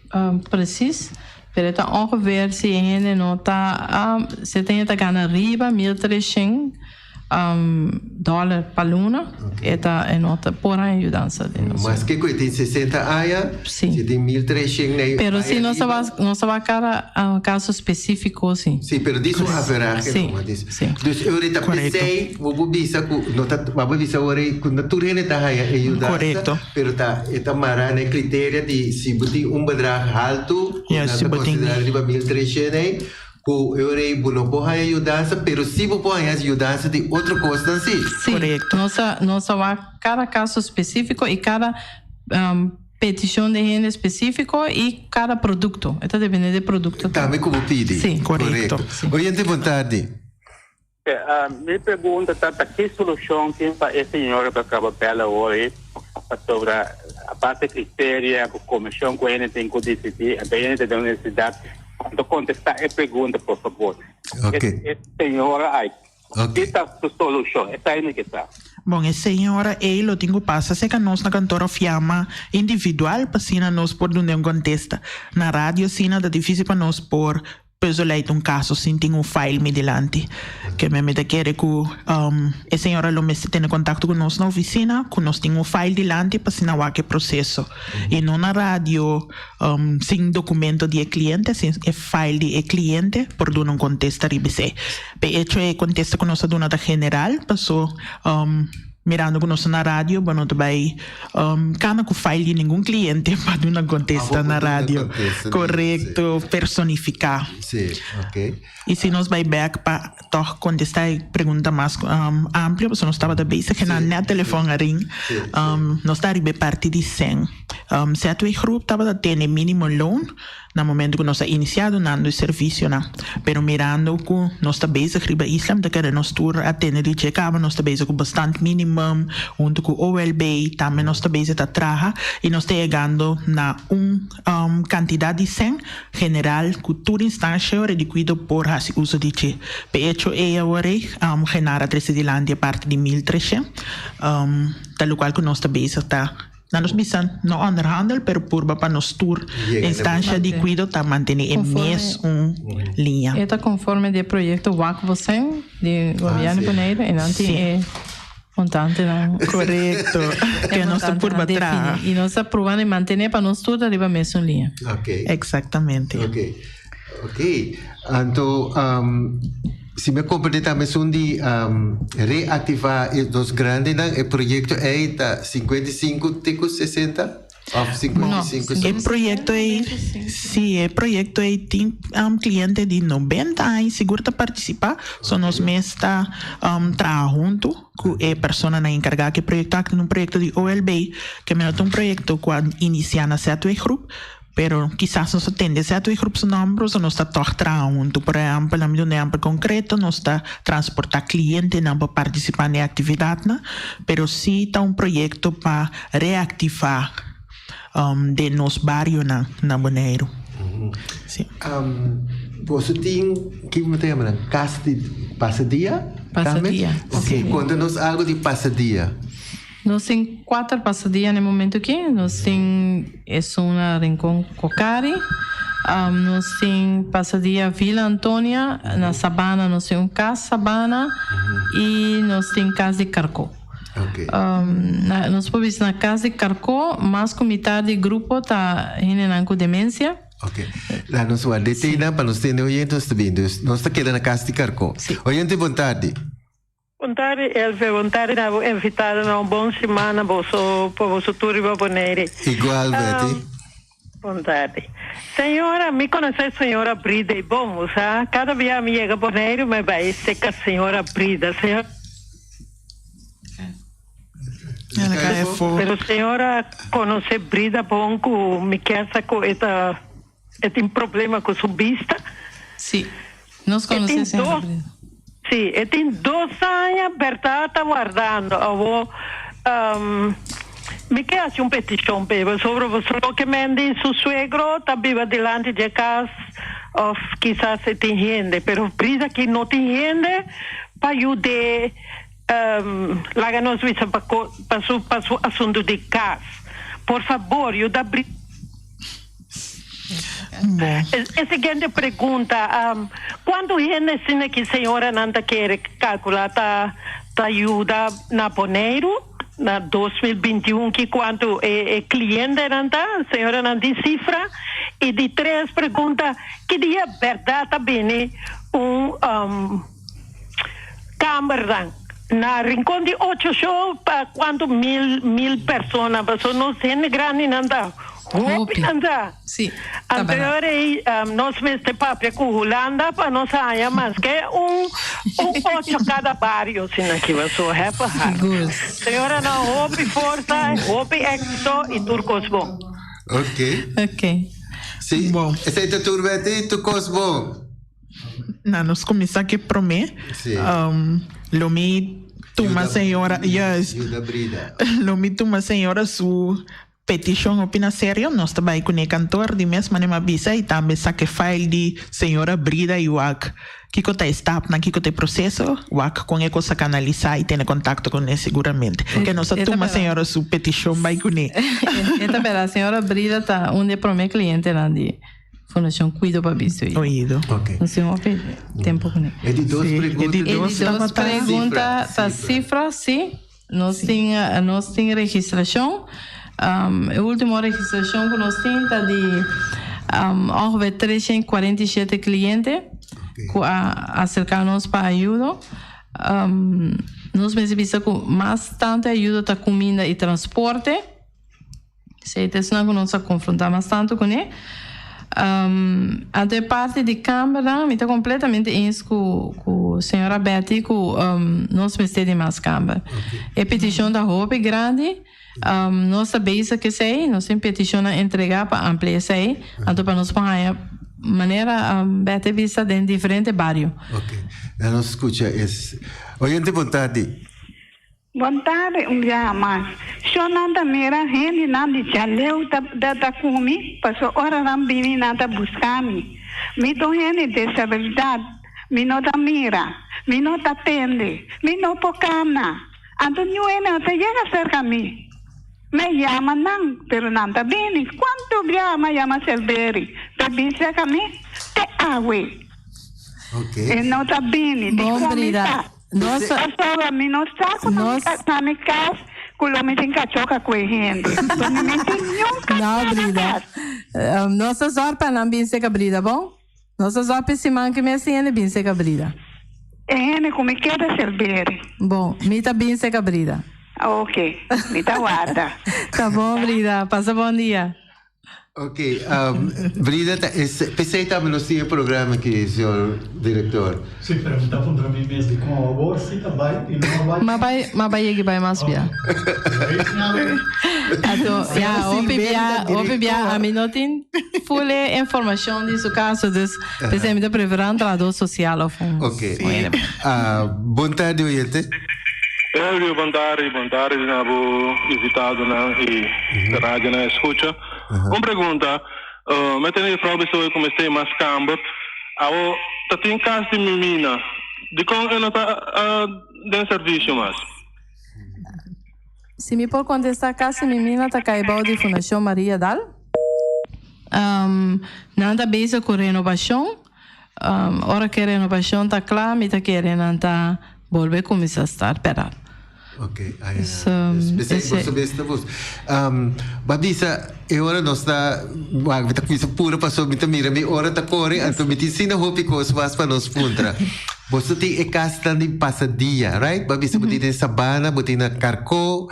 precies, pero e ta ongeveer si e hende no ta, si e hende ta gana riba 1300 dollar pa luna, e ta e no ta por haña yudansa di nos. Maske ku e tin 60 aña, Sí. si tin 1300 na e Pero si aña nos ta riba. wak, nos ta wak kada kaso spesífiko si. Sí, pero dis un averahe Sí, numa dis. sí. Dus e ora ta Korekto. p'esei bo por bisa ku no ta, bo por bisa ora ku no tur hende ta haña e yudansa. Korekto. Pero ta e ta mara na e criteria di si bo tin un bedrag haltu, ku Ja, nan si ta bo tin. considera riba 1300 ei, ku e ora ei bo no por haña yudansa, pero si bo por haña yudansa di otro kosnan si. Sí, Korekto. nos ta nos ta wak kada kaso spesífiko i kada petishon di hende spesífiko i kada produkto. E ta depende di produkto Tambe ku bo pidi. Sí. Korekto. Sí. Oyente, bon tardi. Mi pregunta ta, ta ki solucion tin pa e señora cu a caba bel awor ei, pasobra aparte criteria cu comision cu hende tin cu dicidi, anto hende ta den un necesidad, anto contesta e pregunta por fabor. Ok. E señora ai, Ok. ki ta su solucion? Esai mi ke sa. Bon, e señora ei lo tin cu pasa cerca nos na kantoor of yama individual pa asina nos por dun'e un contesta. Na radio asina ta dificil pa nos por Puzzelei ta un kaso sin tin un file mi dilanti. Ke mi mi ta kere ku e señora lo mester tene kontakto ku nos na ofisina, ku nos tin un file dilanti pa asina wak e proseso. I no na radio sin dokumento di e kliente, sin e file di e kliente por duna un kontesta riba esei. P'e echo e kontesta ku nos a duna ta general, paso Mirando ku nos ta na radio, bo no ta bai kana ku file di ningun kliente pa duna kontesta na radio. Korekto, personifiká. Sí, ok. I si nos bai bèk pa tòg kontestá e pregunta mas amplio, pasobra nos tabata bezig na nèt telefòn a ring, nos ta riba e parti di sèn. ZW Groep tabata tene minimo loon Na momento ku nos a inisiá dunando e servisionan. Pero mirando ku nos ta bezig riba isla, mi ta kere nos tur a tende di dje kaba, nos ta bezig ku bestand minimum huntu ku OLB, tambe nos ta bezig ta traha i nos ta yegando na un kantidat di sèn general ku tur instansha ora di kuido por hasi uso di dje. P'e echo ei awor ei Genara a trese dilanti e parti di 1300, ta lokual ku nos ta bezig ta. Nan nos bisa no onderhandel, pero purba pa nos tur instancia di cuido ta mantene e mes un liña. E ta conforme di e proyecto Wak Bo Sen di Gobierno di Bonaire y nan tin e montantenan. Correcto. Que nos ta purba traha. Y nos ta pruba di mantene pa nos tur ta riba mesun liña. Ok. Exactamente. Ok. Ok. Anto si mi a comprende tambe esun di reactiva e dos grandenan, e proyecto ey ta 55 te cu 60? Of 55? No, e proyecto ey, si e proyecto ey tin cliente di 90 aña sigur ta participa, so nos mes ta traha hunto cu e personanan encarga cu e proyecto aki, ta un proyecto di OLB, ke mira ta un proyecto cu a inicia na ZW Groep, Pero kisas nos ta tende sèt groep su nòmber oso nos ta tòg traha huntu. Por ehèmpel, nan mi duna un ehèmpel konkreto, nos ta transportá klientenan pa partisipá na e aktividatnan, pero sí ta un proyekto pa reaktivá den nos barionan na Boneiru. Sí. Boso tin, kiko bo ta yama nan, kas di pasadia? Pasadia. Ok, konta nos algu di pasadia. Nos tin kuater pasadia na e momento aki. Nos tin esun na Rincon Cocari, nos tin pasadia Villa Antonia, na Sabana nos tin un kas Sabana i nos tin kas di Karkó. Nos por bisa na kas di Karkó mas ku mitar di grupo ta hendenan ku demensia. Ok. Laat nos wak deteinan pa nos tende oyente nos ta bin. Dus nos ta keda na kas di Karkó. Oyente bon tardi. Bon tardi Elvia, bon tardi na bo invitadonan, un bon simana boso pa boso tur riba Bonaire. Igual Betty. Bon tardi. Señora, mi conoce señora Brida y bon, bo sa, cada bia mi yega Bonaire mi bai seca señora Brida. Señora. El a kai afó. Pero señora conoce Brida bon cu mi kier sa cu e ta e tin problema cu su bista. Si, nos conoce señora Brida. Si, e tin dos aña Bertha ta wardando. Awo mi ke haci un peticion p'e pasobra boso loke men di su suegro ta biba dilanti dje cas of kisas e tin hende pero Brida aki no tin hende pa yud'é laga nos bisa pa pa su pa su asunto di cas. Por fabor yuda Brida. E siguiente pregunta, Cuanto hende asina ki señoranan ta kere calcula ta ta yuda na Boneiru na 2021? Ki cuanto e e clientenan ta? Señoranan tin cifra? Y di tres pregunta, ki dia berdad ta bini un kambernan na Rincon di Ocho Show pa cuanto mil mil persona? Pasobra nos hende grandinan ta hopi nan ta. Sí, ta berdad. Anterior ei nos mester papia cu Hulanda pa nos haya maske un un ocho cada bario asina aki pasobra hepa hard. Sigur. Señoranan hopi forsa, hopi exito y tur cos bon. Ok. Ok. Sí. Esei ta tur Betty, tur cos bon. Na nos kuminsá ku e promé. Sí. Lo mi tuma señora, juist. Yuda Brida. Lo mi tuma señora su petishon hopi na serio. Nos ta bai kuné kantor di mes manera mi a bisa i tambe saka e file di señora Brida i wak kiko ta e stapnan, kiko ta e proseso, wak kon e kos a kanalisá i tene kontakto kuné seguramente. Ke nos a tuma señora su petishon bai kuné. E ta berdad, señora Brida ta un di e promé klientenan di. Fundacion Cuido pa Bisto y Oido. Ok. Nos tin hopi tempo kuné. E di dos Sí, pregunta. e di E di dos dos tabata pregunta Cifra, ta cifra. cifra, sí. Nos tin nos tin registracion. E ultimo registracion ku nos tin ta di ongeveer 347 cliente ku a acerca nos pa ayudo. Nos mester bisa ku mas tanto e ayudo ta cuminda y transporte. Esei ta esnan ku nos a konfrontá mas tantu kuné. Anto e parti di kambernan mi ta kompletamente eens ku ku señora Betty ku nos mester di mas kamber. E petishon ta hopi grandi. Nos ta bezig ku esei, nos tin petishonnan entregá pa amplia esei, anto pa nos por haña manera Betty a bisa den diferente bario. Oke, nan nos skucha es. Oyente bon tardi. Bon tarde un biaha mas. Sho nan ta mira hendenan di djaleu ta ta ku mi, paso ora nan bini nan ta buska mi. Mi ta un hende desabilidad, mi no ta mira, mi no ta tende, mi no por kana. Anto niun hende no ta yega serka mi. Mi a yama nan, pero nan ta bini. Kuantu biaha mi a yama Selveri pa e bin serka mi? Te awe e no ta bini. Bon Dikon mi Brida. ta? Nos. Pasobra mi no sa ku na mi na mi kas ku lo mi tin kachoka ku e hende. Pasobra mi no tin niun No, kachó na Brida. kas. Nos ta zòrg pa nan bin seka Brida, bon? Nos ta zòrg pa e siman ku mes tin hende bin seka Brida. E hende ku mi keda serberi. Bon, mi ta bin seka Brida. Oke, mi ta warda. Ta bon, Brida. Pasa bon dia. Ok, um, Brida, ta, es, p'esei tambe nos tin e programa aki, señor director. Sí, pero mi ta puntra mi mes di con awor si ta bai y no a bai. Ma bai, ma bai yegi bai mas bia. Ato, ya, hopi bia, hopi bia, ami no tin full e informacion di su caso, dus p'esei mi ta prefera un trahador social of un. Ok. Ah, bon tardi, oyente. Elvio, bon tardi, bon tardi na bo invitadonan y radionan escucha. Un pregunta, mi tene juffrouw bisa hoy cu mester mas camber, awo ta tin cas di mimina, dicon e no ta den servicio mas? Si mi por contesta cas di mimina ta cay bao di Fundacion Maria Dal. Nan ta bezig cu renovacion. Ora ku e renovashon ta kla mi ta kere nan ta bolbe kuminsá start pèrdad. Ok, ai Esei boso mes ta bus. Bo a bisa e ora nos ta wak mi ta kuminsa pura pasobra mi ta mira mi ora ta kore anto mi tin asina hopi kos mas pa nos puntra. Boso tin e kasnan di pasadia, right? Bo a bisa bo tin den Sabana, bo tin na Karko.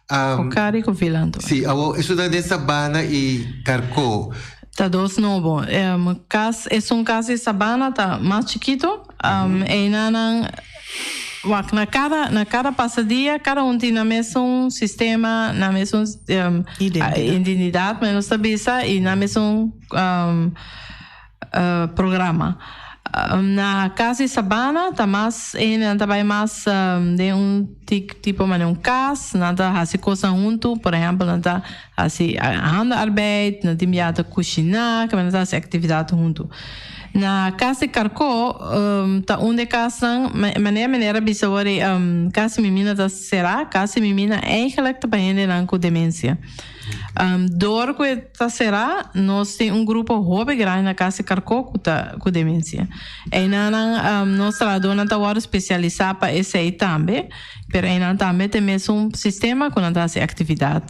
Okari ku Vila Antonio. Si, awor esunnan den Sabana i Karko. Ta dos nobo. Kas, esun kas di Sabana ta mas chikito. Einanan. Wak, na kada na kada pasadia kada un tin nan mesun sistema, nan mesun identidat men nos ta bisa i nan mesun programa. Na kas di Sabana ta mas hende nan ta bai mas den un tipo manera un kas, nan ta hasi kosnan huntu, por ehèmpel nan ta hasi handarbeid, nan tin bia ta kushiná, nan ta hasi aktividat huntu. Na kas di Karkó ta un di e kasnan, manera meneer a bisa wor e kas di Mimina ta será, kas di Mimina eigenlijk ta pa hendenan ku demensia. Dor ku e ta será nos tin un grupo hopi grandi na kas di Karkó ku ta ku demensia. Einan nan nos trahadónan ta wòrdu spesialisá pa esei tambe, pero einan tambe ta e mesun sistema ku nan ta hasi aktividat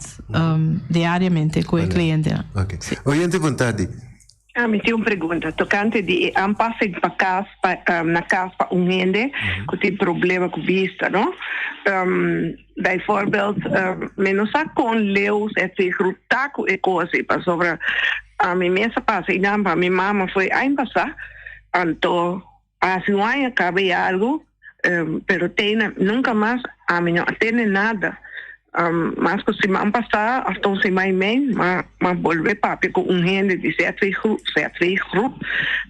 diariamente ku e klientenan. Oyente bon tardi. Mi tin un pregunta tocante di e aanpassing pa cas pa na cas pa un hende cu tin problema cu bista no. Bijvoorbeeld mi no sa con leu ZV groep ta cu e cos ei pasobra ami mes a pasa einan pa mi mama foi aña pasa anto haci un aña caba y algo pero te nunca mas ami no a tene nada. Mas ku siman pasá hasta un siman i mei m'a m'a bolbe papia ku un hende di ZV groep, ZV groep,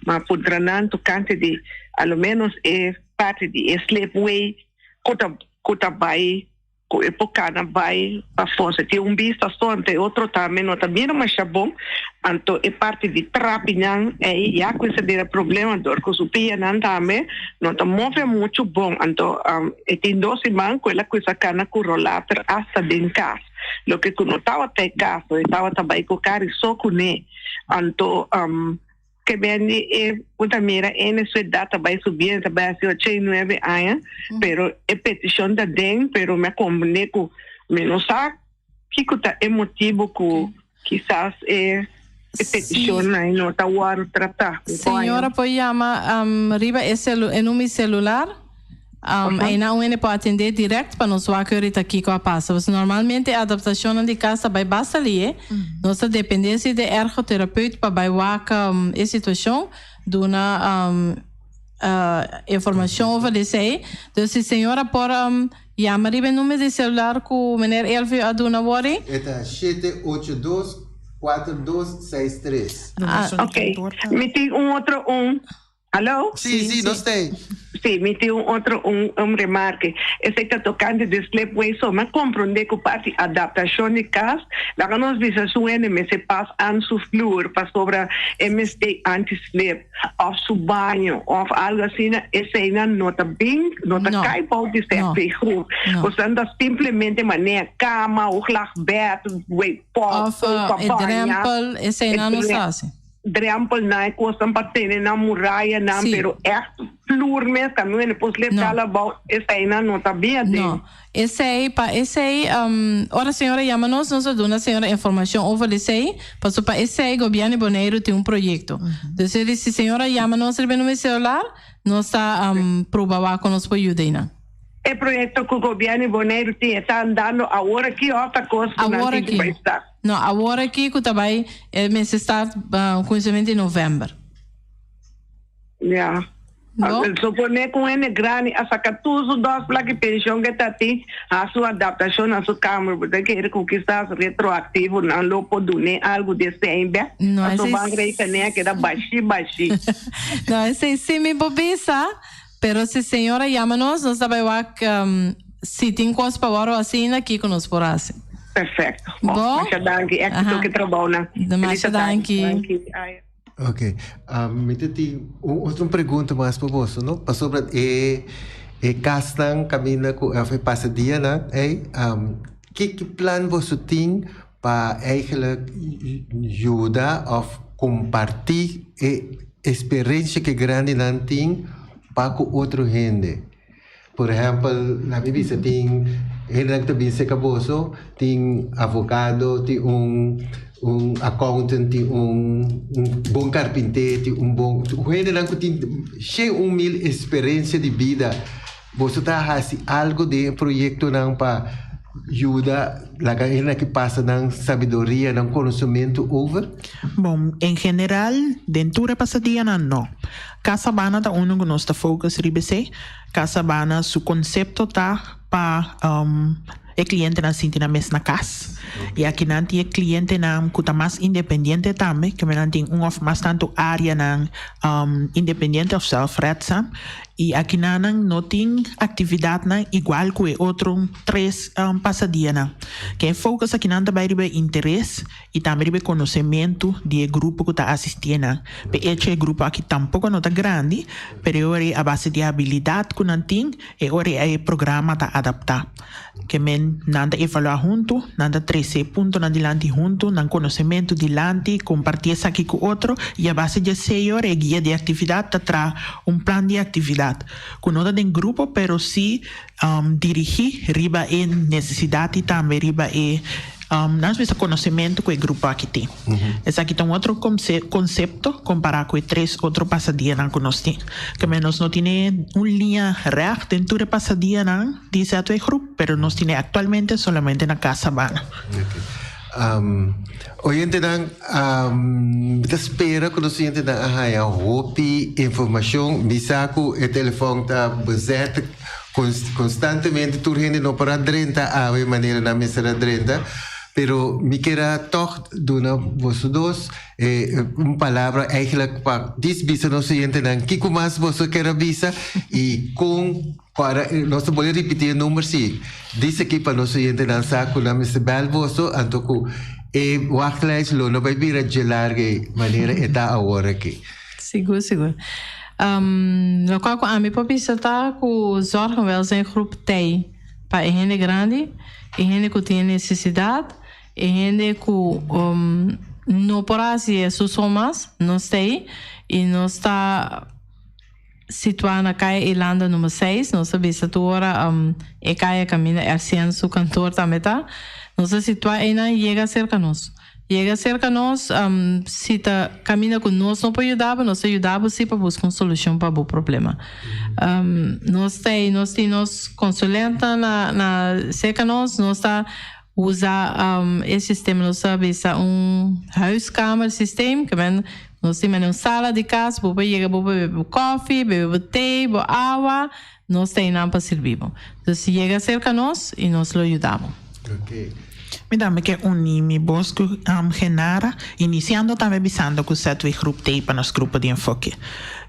m'a puntra nan tokante di a lo ménos e parti di e slipway ku ta ku ta bai ku e por kana bai pafó. Si tin un bista so anto e otro tambe no ta mira masha bon, anto e parti di trapinan ei ya kuminsa bira problema dor ku su pianan tambe no ta move muchu bon. Anto e tin dos siman ku el a kuminsa kana ku rolater asta den kas, loke ku no tabata e kaso, e tabata bai ku kari so kuné. Anto ke bende e bo ta mira ene su edat ta bai subiendo, ta bai hasi 89 aña, pero e petishon ta den, pero mi a komprende ku mi no sa kiko ta e motibu ku kisas e e petishonnan no ta wòrdu tratá. Señora por yama riba e celu e number di celular einan un hende por atendé dirèkt pa nos wak ahorita kiko a pasa. Pasobra normalmente e adaptashonnan di kas ta bai basta lié. Nos ta dependé si di e ergotherapeut pa bai wak e situashon, duna informashon over di esei. Dus si señora por Yama riba e number di celular cu meneer Elvio a duna wori. E ta 782 4263. Ah, ok. Mi tin un otro un. Hallo? Sí, sí, nos t'ei. Sí, mi tin un otro un, un remarke. Esei ta tocante di slipway. So, mi a comprende cu parti adaptacion di cas, laga nos bisa su hende mester pas aan su vloer pasobra e mester anti-slip. Of su baño of algo asina, eseinan no ta bin, no ta kai bou di ZV groep. Bosan ta simplemente manera kama, hooglagbed, weepot, Of pa e baña. drempel, eseinan nos ta hasi. Drempelnan, e kosnan pa tene nan murayanan, pero echt vloer mes, kaminda bo por slep dal abou, eseinan no ta bin aden. No. Esei, pa esei, ora señora yama nos, nos a duna señora informacion over di esei, pasobra pa esei Gobierno di Boneiru tin un proyecto. Dus e di si señora yama nos riba e numero di celular, nos ta proba wak con nos por yuda einan. E proyecto cu Gobierno di Boneiru tin e ta andando awor aki of ta cos cu nan tin cu bai start? No, awor aki cu ta bai, e mester start cuminsamentu di november. Ja. No. Supone ku un hende grandi a saka tur su dos plak di penshon ke ta tin, hasi un adaptashon na su kamer, bo ta kere ku kisas retroaktivo nan lo por dun'é algu di esei bè? No, Pasobra esei ban rekené a keda bashí bashí. No, esei sí mi por bisa, pero si señora yama nos, nos ta bai wak si tin kos pa wòrdu hasi ainda, kiko nos por hasi. Perfekto. Bon, Bo? masha danki. Éksito Aha. ku e trabounan. Masha Feliz tardi. danki. Danki. Ai. Ok, mi ta tin un otro pregunta mas pa boso, no? Pasobra e e kasnan kaminda ku òf e pasadianan ei, ki ki plan boso tin pa eigenlijk yuda òf kompartí e eksperensia ku e grandinan tin pa ku otro hende? Por ehèmpel, laga mi bisa tin hendenan ku ta bin serka boso, tin avokado, tin un un accountant, tin un un bon karpinté, tin un bon hendenan ku tin shen un mil eksperensia di bida. Boso ta hasi algu den e proyektonan pa. yuda laga e hendenan aki pasa nan sabiduria, nan konosementu over? Bon, en general den tur e pasadianan no. Casa Habana ta unu ku nos ta focus riba esei. Casa Habana su konsepto ta pa e klientenan sinti nan mes na kas. I akinan tin e klientenan ku ta mas independiente tambe, ke nan tin un òf mas tantu áreanan independiente òf zelfredzaam. I akinanan no tin aktividatnan igual ku e otro tres pasadianan. Ke e focus akinan ta bai riba e interes i tambe riba e konosementu di e grupo ku ta asistí nan. P'e echo e grupo aki tampoko no ta grandi, pero e ora ei a base di e abilidat ku nan tin, E ora ei e programa ta adaptá. Ke men nan ta evaluá huntu, nan ta trese e puntonan dilanti huntu, nan konosementu dilanti, kompartí esaki ku otro i a base di esei ora e guia di aktividat ta traha un plan di aktividat ku no ta den grupo pero sí dirigí riba e nesesidat i tambe riba e Nan mester konosementu ku e grupo aki tin. Esaki ta un otro konsepto kompará ku e tres otro pasadianan ku nos tin. Keme nos no tine un liña règt den tur e pasadianan di ZW Groep, pero nos tine aktualmente solamente na Casa Habana. Oyentenan, mi ta spera ku nos oyentenan a haña hopi informashon. Mi sa ku e telefòn ta bezet. Constantemente tur hende no por a drenta awe manera nan mester a drenta, pero mi kier a tog duna boso dos un palabra eigenlijk pa dis bisa nos oyentenan kiko mas boso kier a bisa y con para nos ta bolbe ripiti e number si dis aki pa nos oyentenan sa cu nan mester bel boso anto cu e wachtlijst lo no bay bira dje larga manera e ta awor aki. Sigur, sigur. Lokual ku ami por bisa ta ku Zorg en Welzijn Groep tei pa e hende grandi, e hende ku tin e nesesidat, e hende ku no por hasi e su so mas, nos tei i nos ta situá na Kaya Irlanda number seis, nos ta bisa tur ora e kaya kaminda RCN su kantoor tambe ta, nos ta situá einan yega serka nos. Yega serka nos, si ta kaminda ku nos no por yuda bo, nos ta yuda bo si pa buska un solushon pa bo problema. Nos ta ei, nos tin nos konsulentnan na na serka nos, nos ta usa e sistema, nos ta bisa un huiskamersysteem, ke men nos tin mane un sala di kas, bo por yega bo por bebe bo kòfi, bebe bo te, bo awa, Nos ta einan pa sirbi bo. Dus yega serka nos i nos lo yuda bo. Mi tambe ke uni mi bos ku Genara, inisiando tambe bisando ku ZW Groep t'ei pa nos grupo di enfoke.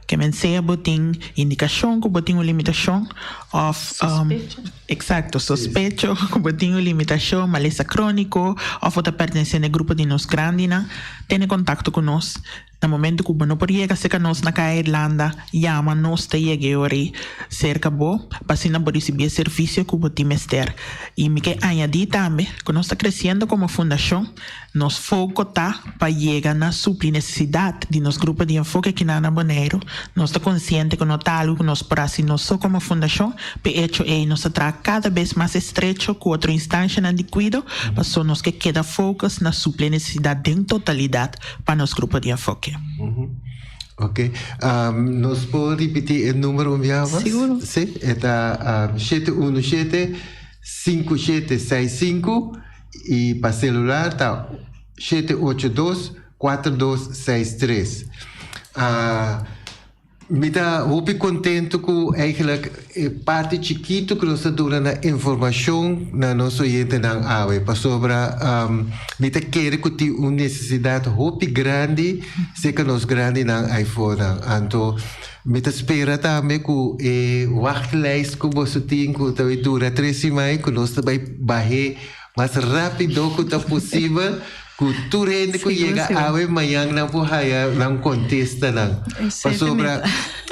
Ke men sea bo tin indikashon ku bo tin un limitashon òf Eksakto, sospecho ku bo tin un limitashon, malesa króniko òf bo ta pertenesé na e grupo di nos grandinan, tene kontakto ku nos. Na momento cu bo no por yega cerca nos na Caya Irlanda, yama nos ta yega e ora ei cerca bo pa asina bo ricibi e servicio cu bo tin mester. Y mi ke añadi tambe cu nos ta creciendo como fundacion, nos foco ta pa yega na supli necesidad di nos grupo di enfoke akinan na Boneiru. Nos ta consciente cu no ta algo cu nos por haci nos so como fundacion, p'e hecho ei nos ta traha cada bes mas estrecho cu otro instancianan di cuido paso nos ke keda focus na supli e necesidad den totalidad. pa nos grupo di enfoke. Ok. Nos por ripití e numero un biaha mas? Seguro. Sí, e ta 717 5765 i pa celular ta 782 4263. Mi ta hopi contento cu eigenlijk e parti chikito cu nos ta duna na informacion na nos oyentenan awe, pasobra mi ta kere cu tin un necesidad hopi grandi cerca nos grandinan aifonan. Anto mi ta spera tambe cu e wachtlijst cu boso tin cu ta bay dura tres siman cu nos ta bay bahe mas rapido cu ta posibel. Ku tur hende ku yega awe mañan nan por haya nan kontestanan. Pasobra,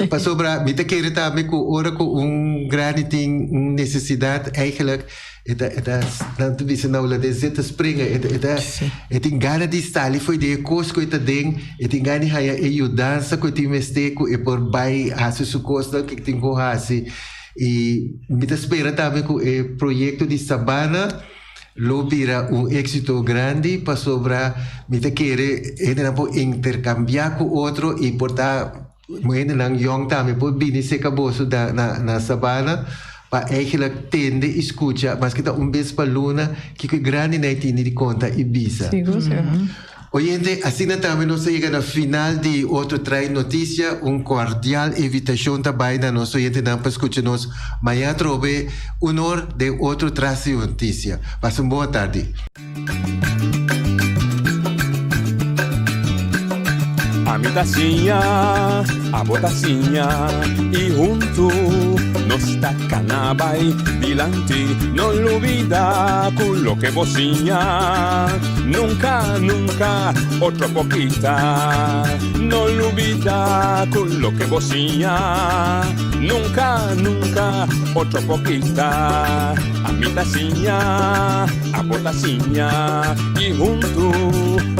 pasobra mi ta kere tambe ku ora ku un grandi tin un nesesidat eigenlijk e ta e ta nan ta bisa na hulandes zit te springen e ta e ta e tin gana di sali fo'i den e kos ku e ta den e tin gana di haya e yudansa ku e tin mester ku e por bai hasi su kosnan ku e tin ku hasi i mi ta spera tambe ku e proyekto di Sabana Lo bira un éxito grandi pasobra mi ta kere hendenan por intercambia cu otro y por ta hendenan yong tambe por bini cerca boso na na Sabana. pa eigenlijk tende i skucha, maske ta un bes pa luna, kiko e grandinan tini di konta i bisa. Sigur, sigur. Oyente, asina tambe nos a yega na final di otro Trai Noticia. Un cordial invitacion ta bay na nos oyentenan pa scucha nos maña atrobe un or den otro Tras di Noticia. Pasa un bon atardi. Ami ta siña, abo ta siña i huntu nos ta kana bai dilanti. No lubida ku loke bo siña nunka, nunka otro por kita. No lubida ku loke bo siña nunka, nunka otro por kita. Ami ta siña, abo ta siña i huntu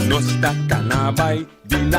nos ta kana bai dilanti.